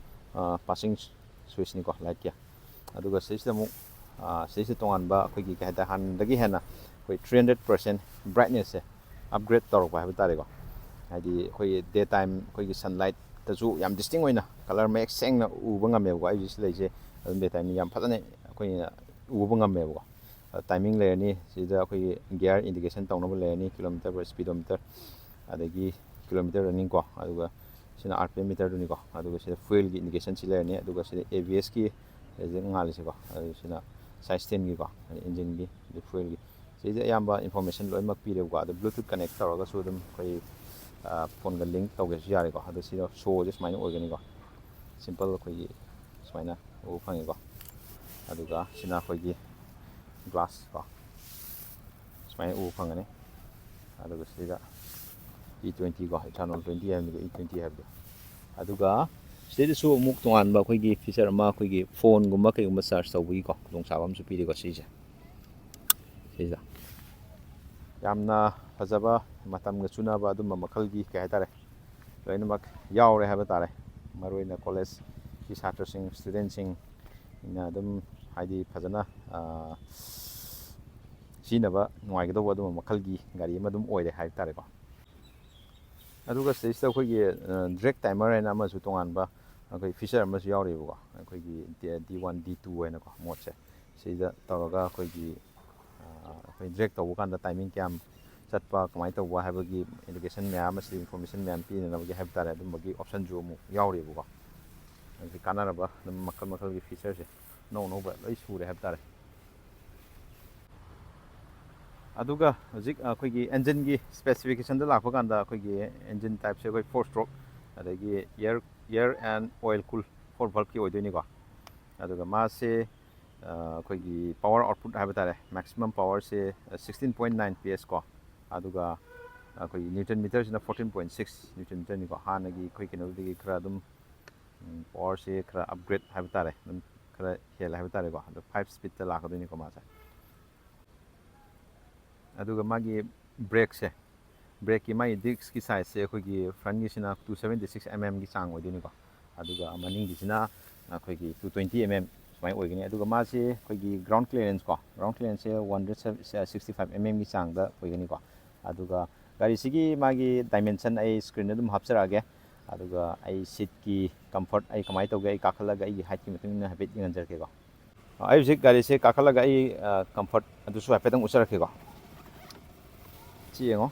ꯑꯥ, ꯄꯥꯁꯤꯡ ꯁ꯭ꯋꯤꯆꯅꯤꯀꯣ, ꯂꯥꯏꯠꯀꯤ꯫ ꯑꯗꯨꯒ ꯁꯤꯗꯩꯁꯤꯗ ꯑꯃꯨꯛ, ꯑꯥ, ꯁꯤꯗꯩꯁꯤꯗ ꯇꯣꯉꯥꯟꯕ ꯑꯩꯈꯣꯏꯒꯤ ꯀꯩ ꯍꯥꯏꯇꯥꯔꯦ, ꯍꯥꯟꯅꯗꯒꯤ ꯍꯦꯟꯅ ꯑꯩꯈꯣꯏ ꯊ꯭ꯔꯤ ꯍꯟꯗ꯭ꯔꯦꯠ ꯄꯥꯔꯁꯦꯟ ꯕ꯭ꯔꯥꯏꯠꯅꯦꯁꯁꯦ ꯑꯞꯒ꯭ꯔꯦꯗ ꯇꯧꯔꯛꯄ ꯍꯥꯏꯕ ꯇꯥꯔꯦꯀꯣ꯫ ꯍꯥꯏꯗꯤ ꯑꯩꯈꯣꯏꯒꯤ ꯗꯦ ꯇꯥꯏꯝ ꯑꯩꯈꯣꯏꯒꯤ ꯁꯟꯂꯥꯏꯠꯇꯁꯨ ꯌꯥꯝ ꯗꯤꯁꯇꯤꯡ ꯑꯣꯏꯅ ꯀꯂꯔ ꯃꯌꯦꯛ ꯁꯦꯡꯅ ꯎꯕ ꯉꯝꯃꯦꯕꯀꯣ꯫ ꯑꯩ ꯍꯧꯖꯤꯛ ꯁꯤ ꯂꯩꯁꯦ ꯑꯗꯨꯝ ꯗꯦ ꯇꯥꯏꯝ ꯌꯥꯝ ꯐꯖꯅ ꯑꯩꯈꯣꯏꯅ ꯎꯕ ꯉꯝꯃꯦꯕꯀꯣ꯫ ꯇꯥꯏꯃꯤꯡ ꯂꯩꯔꯅꯤ, ꯁꯤꯗ ꯑꯩꯈꯣꯏꯒꯤ ꯒꯤꯌꯥꯔ ꯏꯟꯗꯤꯀꯦꯁꯟ ꯇꯧꯅꯕ ꯂꯩꯔꯅꯤ, ꯀꯤꯂꯣꯃꯤꯇꯔ, ꯁ꯭ꯄꯤꯗꯣꯃꯤꯇꯔ, ꯑꯗꯒꯤ ꯀꯤꯂꯣꯃꯤꯇꯔ ꯔꯟꯅꯤꯡ ꯀꯣ, ꯑꯗꯨꯒ ꯁꯤꯅ ꯑꯥꯔ ꯄꯤ ꯑꯦꯝ ꯃꯤꯇꯔꯗꯨꯅꯤꯀꯣ꯫ ꯑꯗꯨꯒ ꯁꯤꯗ ꯐ꯭ꯌꯨꯑꯦꯜꯒꯤ ꯏꯟꯗꯤꯀꯦꯁꯟꯁꯤ ꯂꯩꯔꯅꯤ, ꯑꯗꯨꯒ ꯁꯤꯗ ꯑꯦ ꯕꯤ ꯑꯦꯁꯀꯤ ꯁꯤꯗ ꯉꯥꯜꯂꯤꯁꯤꯀꯣ, ꯑꯗꯨ ꯁꯤꯅ ꯁꯥꯏꯠ ꯁ꯭ꯇꯦꯟꯒꯤꯀꯣ, ꯑꯗꯩ ꯏꯟꯖꯤꯟꯒꯤ, ꯑꯗꯩ ꯐ꯭ꯌꯨꯑꯦꯜꯒꯤ, ꯁꯤꯗ ꯑꯌꯥꯝꯕ ꯏꯟꯐꯣꯔꯃꯦꯁꯟ ꯂꯣꯏꯅꯃꯛ ꯄꯤꯔꯦꯕꯀꯣ꯫ ꯑꯗꯣ ꯕ꯭ꯂꯨꯇꯨꯠ ꯀꯅꯦꯛ ꯇꯧꯔꯒꯁꯨ ꯑꯗꯨꯝ ꯑꯩꯈꯣꯏ, ꯑ, ꯐꯣꯟꯒ ꯂꯤꯡ ꯇꯧꯒꯦꯁꯨ ꯌꯥꯔꯦꯀꯣ꯫ ꯑꯗꯣ ꯁꯤꯗ ꯁꯣꯁꯦ ꯁꯨꯃꯥꯏꯅ ꯑꯣꯏꯒꯅꯤꯀꯣ, ꯁꯤꯝꯄꯜ ꯑꯩꯈꯣꯏꯒꯤ ꯁꯨꯃꯥꯏꯅ ꯎꯕ ꯐꯪꯉꯤꯀꯣ꯫ ꯑꯗꯨꯒ ꯁꯤꯅ ꯑꯩꯈꯣꯏꯒꯤ ꯒ꯭ꯂꯥꯁ ꯀꯣ, ꯁꯨꯃꯥꯏꯅ ꯎꯕ ꯐꯪꯒꯅꯤ꯫ ꯑꯗꯨꯒ ꯁꯤꯗ ꯏ ꯇ꯭ꯋꯦꯟꯇꯤ ꯀꯣ, ꯏꯊꯥꯅꯣꯜ ꯇ꯭ꯋꯦꯟꯇꯤ ꯍꯥꯏꯕꯅꯤꯀꯣ, ꯏ ꯇ꯭ꯋꯦꯟꯇꯤ ꯍꯥꯏꯕꯗꯣ꯫ ꯑꯗꯨꯒ ꯁꯤꯗꯩꯗꯁꯨ ꯑꯃꯨꯛ ꯇꯣꯉꯥꯟꯕ ꯑꯩꯈꯣꯏꯒꯤ ꯐꯤꯆꯔ ꯑꯃ, ꯑꯩꯈꯣꯏꯒꯤ ꯐꯣꯟꯒꯨꯝꯕ ꯀꯩꯒꯨꯝꯕ ꯆꯥꯔꯖ ꯇꯧꯕꯒꯤꯀꯣ ꯈꯨꯗꯣꯡꯆꯥꯕ ꯑꯃꯁꯨ ꯄꯤꯔꯤꯀꯣ ꯁꯤꯁꯦ꯫ ꯁꯤꯁꯦ ꯌꯥꯝꯅ ꯐꯖꯕ, ꯃꯇꯝꯒ ꯆꯨꯅꯕ ꯑꯗꯨꯝꯕ ꯃꯈꯜꯒꯤ ꯀꯩ ꯍꯥꯏꯇꯥꯔꯦ, ꯂꯣꯏꯅꯃꯛ ꯌꯥꯎꯔꯦ ꯍꯥꯏꯕ ꯇꯥꯔꯦ꯫ ꯃꯔꯨꯑꯣꯏꯅ ꯀꯣꯂꯦꯖꯀꯤ ꯁꯥꯇ꯭ꯔꯁꯤꯡ, ꯏꯁꯇꯨꯗꯦꯟꯁꯤꯡꯅ ꯑꯗꯨꯝ ꯍꯥꯏꯗꯤ ꯐꯖꯅ, ꯑ, ꯁꯤꯖꯤꯟꯅꯕ ꯅꯨꯡꯉꯥꯏꯒꯗꯧꯕ ꯑꯗꯨꯝꯕ ꯃꯈꯜꯒꯤ ꯒꯥꯔꯤ ꯑꯃ ꯑꯗꯨꯝ ꯑꯣꯏꯔꯦ ꯍꯥꯏꯕ ꯇꯥꯔꯦꯀꯣ꯫ ꯑꯗꯨꯒ ꯁꯤꯗꯩꯁꯤꯗ ꯑꯩꯈꯣꯏꯒꯤ ꯗ꯭ꯔꯦꯛ ꯇꯥꯏꯃꯔ ꯍꯥꯏꯅ ꯑꯃꯁꯨ ꯇꯣꯉꯥꯟꯕ ꯑꯩꯈꯣꯏ ꯐꯤꯆꯔ ꯑꯃꯁꯨ ꯌꯥꯎꯔꯤꯕꯀꯣ, ꯑꯩꯈꯣꯏꯒꯤ ꯗꯤ ꯋꯥꯟ ꯗꯤ ꯇꯨ ꯍꯥꯏꯅꯀꯣ, ꯃꯣꯠꯁꯦ꯫ ꯁꯤꯗ ꯇꯧꯔꯒ ꯑꯩꯈꯣꯏꯒꯤ ꯑꯩꯈꯣꯏ ꯗ꯭ꯔꯦꯛ ꯇꯧꯕ ꯀꯥꯟꯗ ꯇꯥꯏꯃꯤꯡ ꯀꯌꯥꯝ ꯆꯠꯄ, ꯀꯃꯥꯏꯅ ꯇꯧꯕ ꯍꯥꯏꯕꯒꯤ ꯏꯟꯗꯤꯀꯦꯁꯟ ꯃꯌꯥꯝ ꯑꯃꯁꯤ, ꯏꯟꯐꯣꯔꯃꯦꯁꯟ ꯃꯌꯥꯝ ꯄꯤꯅꯅꯕꯒꯤ ꯍꯥꯏꯕ ꯇꯥꯔꯦ, ꯑꯗꯨꯝꯕꯒꯤ ꯑꯣꯞꯁꯟꯁꯨ ꯑꯃꯨꯛ ꯌꯥꯎꯔꯤꯕꯀꯣ꯫ ꯑꯗꯨꯒꯤ ꯀꯥꯟꯅꯔꯕ ꯑꯗꯨꯝ ꯃꯈꯜ ꯃꯈꯜꯒꯤ ꯐꯤꯆꯔꯁꯦ ꯑꯅꯧ ꯑꯅꯧꯕ ꯂꯣꯏ ꯁꯨꯔꯦ ꯍꯥꯏꯕ ꯇꯥꯔꯦ꯫ ꯑꯗꯨꯒ ꯍꯧꯖꯤꯛ ꯑꯩꯈꯣꯏꯒꯤ ꯏꯟꯖꯤꯟꯒꯤ ꯁ꯭ꯄꯦꯁꯤꯐꯤꯀꯦꯁꯟꯗ ꯂꯥꯛꯄ ꯀꯥꯟꯗ, ꯑꯩꯈꯣꯏꯒꯤ ꯏꯟꯖꯤꯟ ꯇꯥꯏꯞꯁꯦ ꯑꯩꯈꯣꯏ ꯐꯣꯔ ꯁ꯭ꯇ꯭ꯔꯣꯛ, ꯑꯗꯒꯤ air air and oil cool four valveꯀꯤ ꯑꯣꯏꯗꯣꯏꯅꯤꯀꯣ꯫ ꯑꯗꯨꯒ ꯃꯥꯁꯦ ꯑꯩꯈꯣꯏꯒꯤ ꯄꯥꯋꯔ ꯑꯥꯎꯠꯄꯨꯠ ꯍꯥꯏꯕ ꯇꯥꯔꯦ, maximum ꯄꯥꯋꯔꯁꯦ sixteen point nine P S ꯀꯣ꯫ ꯑꯗꯨꯒ ꯑꯩꯈꯣꯏꯒꯤ ꯅ꯭ꯌꯨꯇꯟ ꯃꯤꯇꯔꯁꯤꯅ fourteen point six ꯅ꯭ꯌꯨꯇꯟ ꯃꯤꯇꯔꯅꯤꯀꯣ꯫ ꯍꯥꯟꯅꯒꯤ ꯑꯩꯈꯣꯏ ꯀꯩꯅꯣꯗꯒꯤ ꯈꯔ ꯑꯗꯨꯝ ꯄꯥꯋꯔꯁꯦ ꯈꯔ ꯑꯞꯒ꯭ꯔꯦꯗ ꯍꯥꯏꯕ ꯇꯥꯔꯦ, ꯑꯗꯨꯝ ꯈꯔ ꯍꯦꯜꯂꯦ ꯍꯥꯏꯕ ꯇꯥꯔꯦꯀꯣ꯫ ꯑꯗꯣ ꯐꯥꯏꯚ ꯁ꯭ꯄꯤꯠꯇ ꯂꯥꯛꯀꯗꯣꯏꯅꯤꯀꯣ ꯃꯥꯁꯦ꯫ ꯑꯗꯨꯒ ꯃꯥꯒꯤ ꯕ꯭ꯔꯦꯛꯁꯦ, ꯕ꯭ꯔꯦꯛꯀꯤ ꯃꯥꯒꯤ ꯗꯤꯁꯀꯤ ꯁꯥꯏꯖꯁꯦ ꯑꯩꯈꯣꯏꯒꯤ ꯐ꯭ꯔꯟꯒꯤꯁꯤꯅ two seventy six mmꯒꯤ ꯆꯥꯡ ꯑꯣꯏꯗꯣꯏꯅꯤꯀꯣ꯫ ꯑꯗꯨꯒ ꯃꯅꯤꯡꯒꯤꯁꯤꯅ ꯑꯩꯈꯣꯏꯒꯤ two twenty mm ꯁꯨꯃꯥꯏꯅ ꯑꯣꯏꯒꯅꯤ꯫ ꯑꯗꯨꯒ ꯃꯥꯁꯤ ꯑꯩꯈꯣꯏꯒꯤ ꯒ꯭ꯔꯥꯎꯟ ꯀ꯭ꯂꯤꯌꯔꯦꯟꯁ ꯀꯣ, ꯒ꯭ꯔꯥꯎꯟ ꯀ꯭ꯂꯤꯌꯔꯦꯟꯁꯁꯦ one hundred sixty five mmꯒꯤ ꯆꯥꯡꯗ ꯑꯣꯏꯒꯅꯤꯀꯣ꯫ ꯑꯗꯨꯒ ꯒꯥꯔꯤꯁꯤꯒꯤ ꯃꯥꯒꯤ ꯗꯥꯏꯃꯦꯟꯁꯟ ꯑꯩ ꯁ꯭ꯀ꯭ꯔꯤꯟꯗ ꯑꯗꯨꯝ ꯍꯥꯞꯆꯔꯛꯑꯒꯦ꯫ ꯑꯗꯨꯒ ꯑꯩ ꯁꯤꯠꯀꯤ ꯀꯝꯐꯔꯠ ꯑꯩ ꯀꯃꯥꯏꯅ ꯇꯧꯒꯦ, ꯑꯩ ꯀꯥꯈꯠꯂꯒ ꯑꯩꯒꯤ ꯍꯥꯏꯠꯀꯤ ꯃꯇꯨꯡ ꯏꯟꯅ ꯍꯥꯏꯐꯦꯠ ꯌꯦꯡꯍꯟꯖꯔꯛꯀꯦꯀꯣ꯫ ꯑꯩ ꯍꯧꯖꯤꯛ ꯒꯥꯔꯤꯁꯦ ꯀꯥꯈꯠꯂꯒ ꯑꯩ ꯀꯝꯐꯔꯠ ꯑꯗꯨꯁꯨ ꯍꯥꯏꯐꯦꯠꯇꯪ ꯎꯠꯆꯔꯛꯀꯦꯀꯣ꯫ ꯁꯤ ꯌꯦꯡꯉꯣ,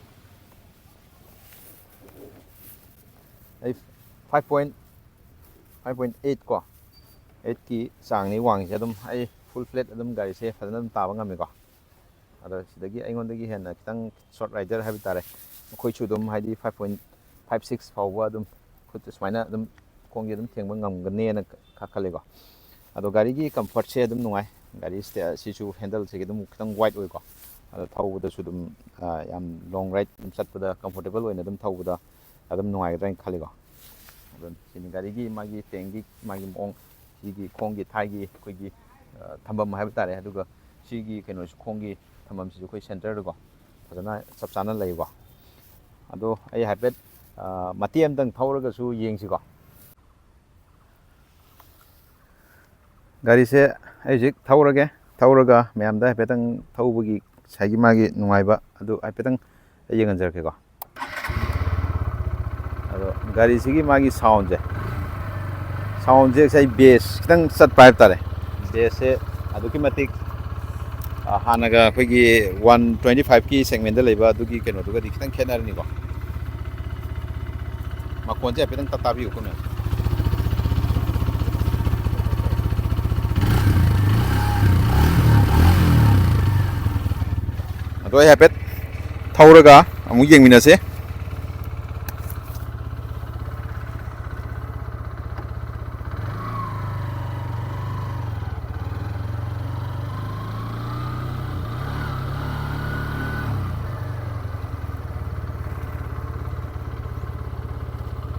ꯑꯩ five point five point eight ꯀꯣ, ꯑꯩꯠꯀꯤ ꯆꯥꯡꯅꯤ ꯋꯥꯡꯉꯤꯁꯦ꯫ ꯑꯗꯨꯝ ꯑꯩ ꯐꯨꯜ ꯐ꯭ꯂꯦꯠ ꯑꯗꯨꯝ ꯒꯥꯔꯤꯁꯦ ꯐꯖꯅ ꯑꯗꯨꯝ ꯇꯥꯕ ꯉꯝꯃꯤꯀꯣ꯫ ꯑꯗꯣ ꯁꯤꯗꯒꯤ ꯑꯩꯉꯣꯟꯗꯒꯤ ꯍꯦꯟꯅ ꯈꯤꯇꯪ ꯁꯣꯔꯠ ꯔꯥꯏꯗꯔ ꯍꯥꯏꯕ ꯇꯥꯔꯦ, ꯃꯈꯣꯏꯁꯨ ꯑꯗꯨꯝ ꯍꯥꯏꯗꯤ five point five six ꯐꯥꯎꯕ ꯑꯗꯨꯝ ꯈꯨꯠ ꯁꯨꯃꯥꯏꯅ ꯑꯗꯨꯝ ꯈꯣꯡꯁꯦ ꯑꯗꯨꯝ ꯊꯦꯡꯕ ꯉꯝꯒꯅꯦꯅ ꯈ-, ꯈꯜꯂꯤꯀꯣ꯫ ꯑꯗꯣ ꯒꯥꯔꯤꯒꯤ ꯀꯝꯐꯔꯠꯁꯦ ꯑꯗꯨꯝ ꯅꯨꯡꯉꯥꯏ꯫ ꯒꯥꯔꯤ ꯁꯤꯁꯨ ꯍꯦꯟꯗꯜꯁꯤꯒꯤ ꯑꯗꯨꯝ ꯈꯤꯇꯪ ꯋꯥꯏꯗ ꯑꯣꯏꯀꯣ꯫ ꯑꯗꯣ ꯊꯧꯕꯗꯁꯨ ꯑꯗꯨꯝ, ꯑ, ꯌꯥꯝ ꯂꯣꯡ ꯔꯥꯏꯗ ꯑꯗꯨꯝ ꯆꯠꯄꯗ ꯀꯝꯐꯣꯔꯇꯦꯕꯜ ꯑꯣꯏꯅ ꯑꯗꯨꯝ ꯊꯧꯕꯗ ꯑꯗꯨꯝ ꯅꯨꯡꯉꯥꯏꯒꯗ꯭ꯔꯥ ꯍꯥꯏꯅ ꯈꯜꯂꯤꯀꯣ꯫ ꯑꯗꯨꯝ ꯁꯤꯅꯤ ꯒꯥꯔꯤꯒꯤ ꯃꯥꯒꯤ ꯇꯦꯡꯒꯤ ꯃꯥꯒꯤ ꯃꯑꯣꯡ, ꯁꯤꯒꯤ ꯈꯣꯡꯒꯤ ꯊꯥꯏꯒꯤ ꯑꯩꯈꯣꯏꯒꯤ, ꯑ, ꯊꯝꯐꯝ ꯍꯥꯏꯕ ꯇꯥꯔꯦ꯫ ꯑꯗꯨꯒ ꯁꯤꯒꯤ ꯀꯩꯅꯣꯁꯨ, ꯈꯣꯡꯒꯤ ꯊꯝꯐꯝꯁꯤꯁꯨ ꯑꯩꯈꯣꯏ ꯁꯦꯟꯇꯔꯗꯀꯣ ꯐꯖꯅ ꯆꯞ ꯆꯥꯅ ꯂꯩꯀꯣ꯫ ꯑꯗꯣ ꯑꯩ ꯍꯥꯏꯐꯦꯠ, ꯑ, ꯃꯇꯦꯛ ꯑꯃꯇꯪ ꯊꯧꯔꯒꯁꯨ ꯌꯦꯡꯁꯤꯀꯣ꯫ ꯒꯥꯔꯤꯁꯦ ꯑꯩ ꯍꯧꯖꯤꯛ ꯊꯧꯔꯒꯦ꯫ ꯊꯧꯔꯒ ꯃꯌꯥꯝꯗ ꯍꯥꯏꯐꯦꯠꯇꯪ ꯊꯧꯕꯒꯤ ꯉꯁꯥꯏꯒꯤ ꯃꯥꯒꯤ ꯅꯨꯡꯉꯥꯏꯕ ꯑꯗꯨ ꯍꯥꯏꯐꯦꯠꯇꯪ ꯑꯩ ꯌꯦꯡꯍꯟꯖꯔꯛꯀꯦꯀꯣ꯫ ꯒꯥꯔꯤꯁꯤꯒꯤ ꯃꯥꯒꯤ ꯁꯥꯎꯟꯁꯦ, ꯁꯥꯎꯟꯁꯦ ꯉꯁꯥꯏ ꯕꯦꯁ ꯈꯤꯇꯪ ꯆꯠꯄ ꯍꯥꯏꯕ ꯇꯥꯔꯦ꯫ ꯕꯦꯁꯁꯦ ꯑꯗꯨꯛꯀꯤ ꯃꯇꯤꯛ, ꯑ, ꯍꯥꯟꯅꯒ ꯑꯩꯈꯣꯏꯒꯤ ꯋꯥꯟ ꯇ꯭ꯋꯦꯟꯇꯤ ꯐꯥꯏꯚꯀꯤ ꯁꯦꯒꯃꯦꯟꯗ ꯂꯩꯕ ꯑꯗꯨꯒꯤ ꯀꯩꯅꯣꯗꯨꯒꯗꯤ ꯈꯤꯇꯪ ꯈꯦꯠꯅꯔꯅꯤꯀꯣ꯫ ꯃꯈꯣꯟꯁꯦ ꯍꯥꯏꯐꯦꯠꯇꯪ ꯇꯥꯕꯤꯌꯨꯀꯣ, ꯃꯌꯥꯝ꯫ ꯑꯗꯣ ꯑꯩ ꯍꯥꯏꯐꯦꯠ ꯊꯧꯔꯒ ꯑꯃꯨꯛ ꯌꯦꯡꯃꯤꯟꯅꯁꯦ꯫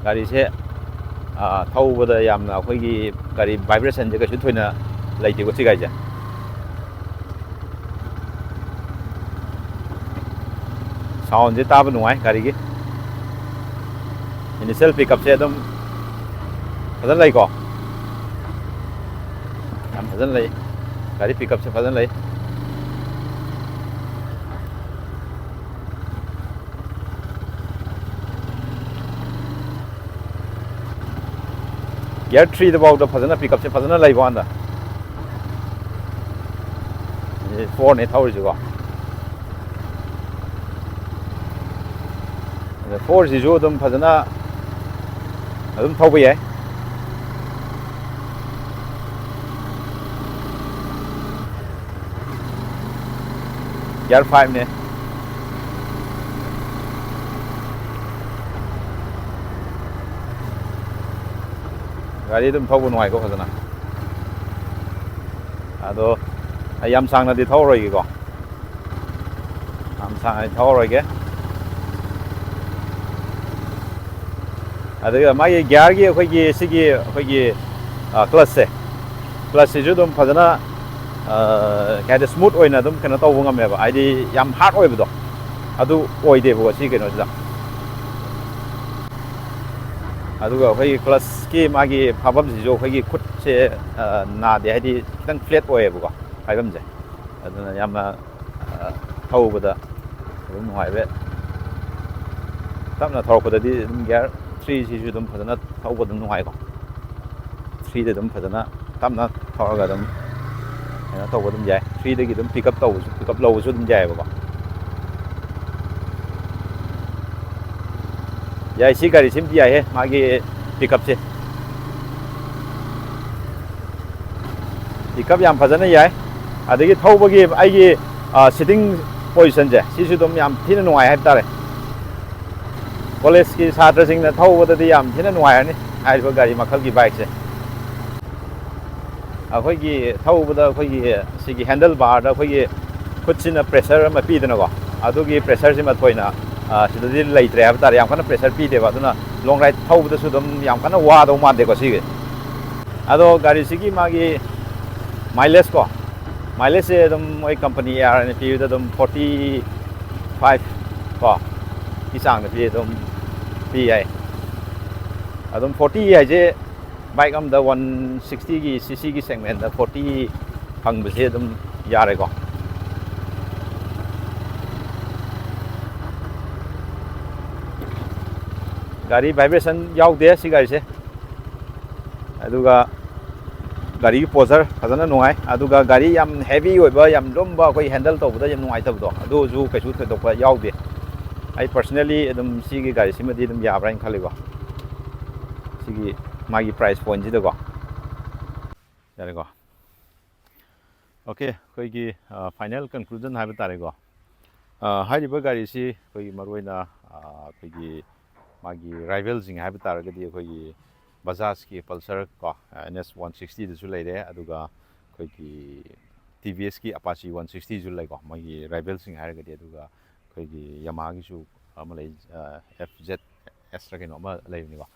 ꯒꯥꯔꯤꯁꯦ, ꯑ, ꯊꯧꯕꯗ ꯌꯥꯝꯅ ꯑꯩꯈꯣꯏꯒꯤ ꯒꯥꯔꯤ ꯚꯥꯏꯕ꯭ꯔꯦꯁꯟꯁꯦ ꯀꯩꯁꯨ ꯊꯣꯏꯅ ꯂꯩꯇꯦꯀꯣ ꯁꯤ ꯒꯥꯔꯤꯁꯦ꯫ ꯁꯥꯎꯟꯁꯦ ꯇꯥꯕ ꯅꯨꯡꯉꯥꯏ ꯒꯥꯔꯤꯒꯤ꯫ Initial pickup ꯁꯦ ꯑꯗꯨꯝ ꯐꯖꯅ ꯂꯩꯀꯣ꯫ ꯌꯥꯝ ꯐꯖꯅ ꯂꯩ꯫ ꯒꯥꯔꯤ pickup ꯁꯦ ꯐꯖꯅ ꯂꯩ꯫ Gear three ꯗꯐꯥꯎꯗ ꯐꯖꯅ, pickup ꯁꯦ ꯐꯖꯅ ꯂꯩꯕ ꯋꯥꯅꯤꯗ꯫ Four ꯅꯦ ꯊꯧꯔꯤꯁꯤꯀꯣ꯫ ꯑꯗ four ꯁꯤꯁꯨ ꯑꯗꯨꯝ ꯐꯖꯅ ꯑꯗꯨꯝ ꯊꯧꯕ ꯌꯥꯏ꯫ Gear five ꯅꯦ꯫ ꯒꯥꯔꯤ ꯑꯗꯨꯝ ꯊꯧꯕ ꯅꯨꯡꯉꯥꯏꯀꯣ ꯐꯖꯅ꯫ ꯑꯗꯣ ꯑꯩ ꯌꯥꯝ ꯁꯥꯡꯅꯗꯤ ꯊꯧꯔꯔꯣꯏꯒꯦꯀꯣ꯫ ꯌꯥꯝ ꯁꯥꯡꯅꯗꯤ ꯊꯧꯔꯔꯣꯏꯒꯦ꯫ ꯑꯗꯨꯒ ꯃꯥꯒꯤ gear ꯒꯤ ꯑꯩꯈꯣꯏꯒꯤ ꯁꯤꯒꯤ ꯑꯩꯈꯣꯏꯒꯤ, ꯑ, clutch ꯁꯦ, clutch ꯁꯤꯁꯨ ꯑꯗꯨꯝ ꯐꯖꯅ, ꯑ, ꯀꯩ ꯍꯥꯏꯇꯥꯔꯦ, smooth ꯑꯣꯏꯅ ꯑꯗꯨꯝ ꯀꯩꯅꯣ ꯇꯧꯕ ꯉꯝꯃꯦꯕ, ꯍꯥꯏꯗꯤ ꯌꯥꯝ hard ꯑꯣꯏꯕꯗꯣ ꯑꯗꯨ ꯑꯣꯏꯗꯦꯕꯀꯣ ꯁꯤ ꯀꯩꯅꯣꯁꯤꯗ꯫ ꯑꯗꯨꯒ ꯑꯩꯈꯣꯏꯒꯤ clutch ꯀꯤ ꯃꯥꯒꯤ ꯐꯥꯐꯝꯁꯤꯁꯨ ꯑꯩꯈꯣꯏꯒꯤ ꯈꯨꯠꯁꯦ, ꯑ, ꯅꯥꯗꯦ, ꯍꯥꯏꯗꯤ ꯈꯤꯇꯪ flat ꯑꯣꯏꯌꯦꯕꯀꯣ ꯐꯥꯏꯐꯝꯁꯦ꯫ ꯑꯗꯨꯅ ꯌꯥꯝꯅ, ꯑ, ꯊꯧꯕꯗ ꯑꯗꯨꯝ ꯅꯨꯡꯉꯥꯏꯕ꯫ ꯇꯞꯅ ꯊꯧꯔꯛꯄꯗꯗꯤ ꯑꯗꯨꯝ gear ꯊ꯭ꯔꯤꯁꯤꯁꯨ ꯑꯗꯨꯝ ꯐꯖꯅ ꯊꯧꯕ ꯑꯗꯨꯝ ꯅꯨꯡꯉꯥꯏꯀꯣ꯫ ꯊ꯭ꯔꯤꯗ ꯑꯗꯨꯝ ꯐꯖꯅ ꯇꯞꯅ ꯊꯧꯔꯒ ꯑꯗꯨꯝ ꯀꯩꯅꯣ ꯇꯧꯕ ꯑꯗꯨꯝ ꯌꯥꯏ꯫ ꯊ꯭ꯔꯤꯗꯒꯤ ꯑꯗꯨꯝ ꯄꯤꯛ ꯑꯞ ꯇꯧꯕꯁꯨ, ꯄꯤꯛ ꯑꯞ ꯂꯧꯕꯁꯨ ꯑꯗꯨꯝ ꯌꯥꯏꯑꯕꯀꯣ꯫ ꯌꯥꯏ, ꯁꯤ ꯒꯥꯔꯤꯁꯤꯃꯗꯤ ꯌꯥꯏꯍꯦ, ꯃꯥꯒꯤ ꯄꯤꯛ ꯑꯞꯁꯦ꯫ ꯄꯤꯛ ꯑꯞ ꯌꯥꯝ ꯐꯖꯅ ꯌꯥꯏ꯫ ꯑꯗꯒꯤ ꯊꯧꯕꯒꯤ ꯑꯩꯒꯤ, ꯑ, ꯁꯤꯇꯤꯡ ꯄꯣꯖꯤꯁꯟꯁꯦ, ꯁꯤꯁꯨ ꯑꯗꯨꯝ ꯌꯥꯝ ꯊꯤꯅ ꯅꯨꯡꯉꯥꯏ ꯍꯥꯏꯕ ꯇꯥꯔꯦ꯫ ꯀꯣꯂꯦꯖꯀꯤ ꯁꯥꯇ꯭ꯔꯁꯤꯡꯅ ꯊꯧꯕꯗꯗꯤ ꯌꯥꯝ ꯊꯤꯅ ꯅꯨꯡꯉꯥꯏꯔꯅꯤ ꯍꯥꯏꯔꯤꯕ ꯒꯥꯔꯤ ꯃꯈꯜꯒꯤ ꯕꯥꯏꯛꯁꯦ꯫ ꯑꯩꯈꯣꯏꯒꯤ ꯊꯧꯕꯗ ꯑꯩꯈꯣꯏꯒꯤ ꯁꯤꯒꯤ ꯍꯦꯟꯗꯜ ꯕꯥꯔꯗ ꯑꯩꯈꯣꯏꯒꯤ ꯈꯨꯠꯁꯤꯅ ꯄ꯭ꯔꯦꯁꯔ ꯑꯃ ꯄꯤꯗꯅꯀꯣ, ꯑꯗꯨꯒꯤ ꯄ꯭ꯔꯦꯁꯔꯁꯤꯃ ꯊꯣꯏꯅ, ꯑ, ꯁꯤꯗꯗꯤ ꯂꯩꯇ꯭ꯔꯦ ꯍꯥꯏꯕ ꯇꯥꯔꯦ, ꯌꯥꯝ ꯀꯟꯅ ꯄ꯭ꯔꯦꯁꯔ ꯄꯤꯗꯦꯕ꯫ ꯑꯗꯨꯅ ꯂꯣꯡ ꯔꯥꯏꯗ ꯊꯧꯕꯗꯁꯨ ꯑꯗꯨꯝ ꯌꯥꯝ ꯀꯟꯅ ꯋꯥꯗꯧ ꯃꯥꯟꯗꯦꯀꯣ ꯁꯤꯒꯤ꯫ ꯑꯗꯣ ꯒꯥꯔꯤꯁꯤꯒꯤ ꯃꯥꯒꯤ ꯃꯥꯏꯂꯦꯖ ꯀꯣ, ꯃꯥꯏꯂꯦꯖꯁꯦ ꯑꯗꯨꯝ ꯃꯣꯏ ꯀꯝꯄꯅꯤ ꯑꯦ ꯑꯥꯔ ꯑꯥꯏꯅ ꯄꯤꯕꯗ ꯑꯗꯨꯝ ꯐꯣꯔꯇꯤ ꯐꯥꯏꯚ ꯀꯣ, ꯒꯤ ꯆꯥꯡꯗ ꯄꯤ, ꯑꯗꯨꯝ ꯄꯤ ꯍꯥꯏ꯫ ꯑꯗꯨꯝ ꯐꯣꯔꯇꯤ ꯍꯥꯏꯁꯦ ꯕꯥꯏꯛ ꯑꯃꯗ ꯋꯥꯟ ꯁꯤꯛꯁꯇꯤꯒꯤ ꯁꯤ ꯁꯤꯒꯤ ꯁꯦꯒꯃꯦꯟꯗ ꯐꯣꯔꯇꯤ ꯐꯪꯕꯁꯦ ꯑꯗꯨꯝ ꯌꯥꯔꯦꯀꯣ꯫ ꯒꯥꯔꯤ ꯚꯥꯏꯕ꯭ꯔꯦꯁꯟ ꯌꯥꯎꯗꯦ ꯁꯤ ꯒꯥꯔꯤꯁꯦ꯫ ꯑꯗꯨꯒ ꯒꯥꯔꯤꯒꯤ ꯄꯣꯁꯆꯔ ꯐꯖꯅ ꯅꯨꯡꯉꯥꯏ꯫ ꯑꯗꯨꯒ ꯒꯥꯔꯤ ꯌꯥꯝ ꯍꯦꯚꯤ ꯑꯣꯏꯕ, ꯌꯥꯝ ꯂꯨꯝꯕ, ꯑꯩꯈꯣꯏ ꯍꯦꯟꯗꯜ ꯇꯧꯕꯗ ꯌꯥꯝ ꯅꯨꯡꯉꯥꯏꯇꯕꯗꯣ, ꯑꯗꯨꯁꯨ ꯀꯩꯁꯨ ꯊꯣꯏꯗꯣꯛꯄ ꯌꯥꯎꯗꯦ꯫ ꯑꯩ ꯄꯔꯁꯅꯦꯜꯂꯤ ꯑꯗꯨꯝ ꯁꯤꯒꯤ ꯒꯥꯔꯤꯁꯤꯃꯗꯤ ꯑꯗꯨꯝ ꯌꯥꯕ꯭ꯔꯥ ꯍꯥꯏꯅ ꯈꯜꯂꯤꯀꯣ, ꯁꯤꯒꯤ ꯃꯥꯒꯤ ꯄ꯭ꯔꯥꯏꯁ ꯄꯣꯏꯟꯁꯤꯗꯀꯣ꯫ ꯌꯥꯔꯦꯀꯣ꯫ ꯑꯣꯀꯦ, ꯑꯩꯈꯣꯏꯒꯤ, ꯑ, ꯐꯥꯏꯅꯦꯜ ꯀꯟꯀ꯭ꯂꯨꯖꯟ ꯍꯥꯏꯕ ꯇꯥꯔꯦꯀꯣ꯫ ꯑ, ꯍꯥꯏꯔꯤꯕ ꯒꯥꯔꯤꯁꯤ ꯑꯩꯈꯣꯏꯒꯤ ꯃꯔꯨꯑꯣꯏꯅ, ꯑ, ꯑꯩꯈꯣꯏꯒꯤ ꯃꯥꯒꯤ ꯔꯥꯏꯚꯦꯜꯁꯤꯡ ꯍꯥꯏꯕ ꯇꯥꯔꯒꯗꯤ ꯑꯩꯈꯣꯏꯒꯤ ꯕꯖꯥꯖꯀꯤ ꯄꯜꯁꯔ ꯀꯣ, ꯑꯦꯟ ꯑꯦꯁ ꯋꯥꯟ ꯁꯤꯛꯁꯇꯤꯗꯁꯨ ꯂꯩꯔꯦ, ꯑꯗꯨꯒ ꯑꯩꯈꯣꯏꯒꯤ ꯇꯤ ꯚꯤ ꯑꯦꯁꯀꯤ ꯑꯄꯥꯆꯤ ꯋꯥꯟ ꯁꯤꯛꯁꯇꯤꯁꯨ ꯂꯩꯀꯣ, ꯃꯣꯏꯒꯤ ꯔꯥꯏꯚꯦꯜꯁꯤꯡ ꯍꯥꯏꯔꯒꯗꯤ꯫ ꯑꯗꯨꯒ ꯑꯩꯈꯣꯏꯒꯤ ꯌꯥꯃꯥꯍꯥꯒꯤꯁꯨ ꯑꯃ ꯂꯩ, ꯑ, ꯑꯦꯐ ꯖꯦꯠ ꯑꯦꯁꯔ ꯀꯩꯅꯣ ꯑꯃ ꯂꯩꯕꯅꯤꯀꯣ꯫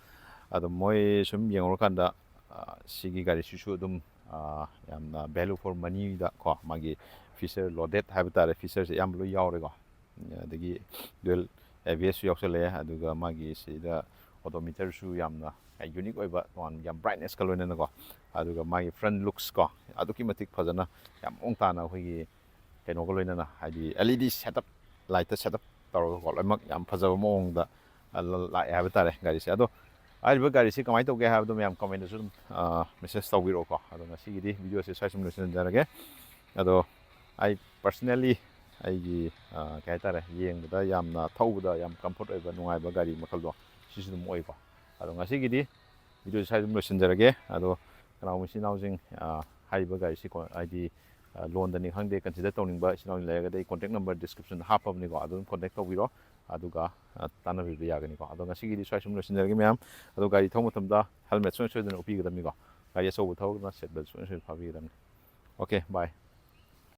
ꯑꯗꯣ ꯃꯣꯏ ꯁꯨꯝ ꯌꯦꯡꯉꯨꯔꯀꯥꯟꯗ, ꯑ, ꯁꯤꯒꯤ ꯒꯥꯔꯤꯁꯤꯁꯨ ꯑꯗꯨꯝ, ꯑ, ꯌꯥꯝꯅ ꯚꯦꯂꯨ ꯐꯣꯔ ꯃꯅꯤꯗ ꯀꯣ, ꯃꯥꯒꯤ ꯐꯤꯆꯔ ꯂꯣꯗꯦꯠ ꯍꯥꯏꯕ ꯇꯥꯔꯦ, ꯐꯤꯆꯔꯁꯦ ꯑꯌꯥꯝꯕ ꯂꯣꯏ ꯌꯥꯎꯔꯦꯀꯣ꯫ ꯑꯗꯒꯤ ꯗꯨꯋꯦꯜ ꯑꯦ ꯕꯤ ꯑꯦꯁꯁꯨ ꯌꯥꯎꯁꯜꯂꯛꯑꯦ, ꯑꯗꯨꯒ ꯃꯥꯒꯤ ꯁꯤꯗ ꯑꯣꯗꯣꯃꯤꯇꯔꯁꯨ ꯌꯥꯝꯅ ꯌꯨꯅꯤꯛ ꯑꯣꯏꯕ, ꯇꯣꯉꯥꯟ, ꯌꯥꯝ ꯕ꯭ꯔꯥꯏꯠꯅꯦꯁꯀ ꯂꯣꯏꯅꯅꯀꯣ꯫ ꯑꯗꯨꯒ ꯃꯥꯒꯤ ꯐ꯭ꯔꯟ ꯂꯨꯛꯁ ꯀꯣ, ꯑꯗꯨꯛꯀꯤ ꯃꯇꯤꯛ ꯐꯖꯅ, ꯌꯥꯝ ꯃꯑꯣꯡ ꯇꯥꯅ ꯑꯩꯈꯣꯏꯒꯤ ꯀꯩꯅꯣꯒ ꯂꯣꯏꯅꯅ, ꯍꯥꯏꯗꯤ ꯑꯦꯜ ꯏ ꯗꯤ ꯁꯦꯠ ꯑꯞ, ꯂꯥꯏꯠꯇ ꯁꯦꯠ ꯑꯞ ꯇꯧꯔꯒꯀꯣ, ꯂꯣꯏꯅꯃꯛ ꯌꯥꯝ ꯐꯖꯕ ꯃꯑꯣꯡꯗ ꯑ, ꯂ-, ꯂꯥꯛꯑꯦ ꯍꯥꯏꯕ ꯇꯥꯔꯦ ꯒꯥꯔꯤꯁꯦ꯫ ꯑꯗꯣ ꯍꯥꯏꯔꯤꯕ ꯒꯥꯔꯤꯁꯤ ꯀꯃꯥꯏꯅ ꯇꯧꯒꯦ ꯍꯥꯏꯕꯗꯣ ꯃꯌꯥꯝ comment-ꯇꯁꯨ ꯑꯗꯨꯝ, ꯑ, message ꯇꯧꯕꯤꯔꯛꯑꯣꯀꯣ꯫ ꯑꯗꯣ ꯉꯁꯤꯒꯤꯗꯤ video-ꯁꯦ ꯁ꯭ꯋꯥꯏ ꯁꯨꯝ ꯂꯣꯏꯁꯤꯟꯖꯔꯒꯦ꯫ ꯑꯗꯣ ꯑꯩ personally ꯑꯩꯒꯤ, ꯑ, ꯀꯩ ꯍꯥꯏꯇꯥꯔꯦ, ꯌꯦꯡꯕꯗ ꯌꯥꯝꯅ ꯊꯧꯕꯗ ꯌꯥꯝ comfort ꯑꯣꯏꯕ ꯅꯨꯡꯉꯥꯏꯕ ꯒꯥꯔꯤ ꯃꯈꯜꯗꯣ ꯁꯤꯁꯨ ꯑꯗꯨꯝ ꯑꯣꯏꯀꯣ꯫ ꯑꯗꯣ ꯉꯁꯤꯒꯤꯗꯤ video-ꯁꯦ ꯁ꯭ꯋꯥꯏ ꯑꯗꯨꯝ ꯂꯣꯏꯁꯤꯟꯖꯔꯒꯦ꯫ ꯑꯗꯣ ꯀꯅꯥꯒꯨꯝꯕ ꯏꯆꯤꯟ ꯏꯅꯥꯎꯁꯤꯡ, ꯑ, ꯍꯥꯏꯔꯤꯕ ꯒꯥꯔꯤꯁꯤ ꯀꯣ-, ꯍꯥꯏꯗꯤ, ꯑ, loan-ꯗꯅꯤ ꯈꯪꯗꯦ, consider ꯇꯧꯅꯤꯡꯕ ꯏꯆꯤꯟ ꯏꯅꯥꯎꯁꯤꯡ ꯂꯩꯔꯒꯗꯤ ꯑꯩ contact number description-ꯗ ꯍꯥꯞꯄꯕꯅꯤꯀꯣ, ꯑꯗꯨꯝ contact ꯇꯧꯕꯤꯔꯣ꯫ ꯑꯗꯨꯒ, ꯑ, ꯇꯥꯟꯅꯕꯤꯕ ꯌꯥꯒꯅꯤꯀꯣ꯫ ꯑꯗꯣ ꯉꯁꯤꯒꯤꯗꯤ ꯁ꯭ꯋꯥꯏ ꯁꯨꯝ ꯂꯣꯏꯁꯤꯟꯖꯔꯒꯦ ꯃꯌꯥꯝ꯫ ꯑꯗꯣ ꯒꯥꯔꯤ ꯊꯧꯕ ꯃꯇꯝꯗ helmet ꯁꯨꯡꯁꯣꯏ ꯁꯣꯏꯗꯅ ꯎꯞꯄꯤꯒꯗꯕꯅꯤꯀꯣ꯫ ꯒꯥꯔꯤ ꯑꯆꯧꯕ ꯊꯧꯔꯒꯅ seat belt ꯁꯨꯡꯁꯣꯏ ꯁꯣꯏꯗꯅ ꯐꯥꯕꯤꯒꯗꯕꯅꯤ꯫ Okay, bye꯫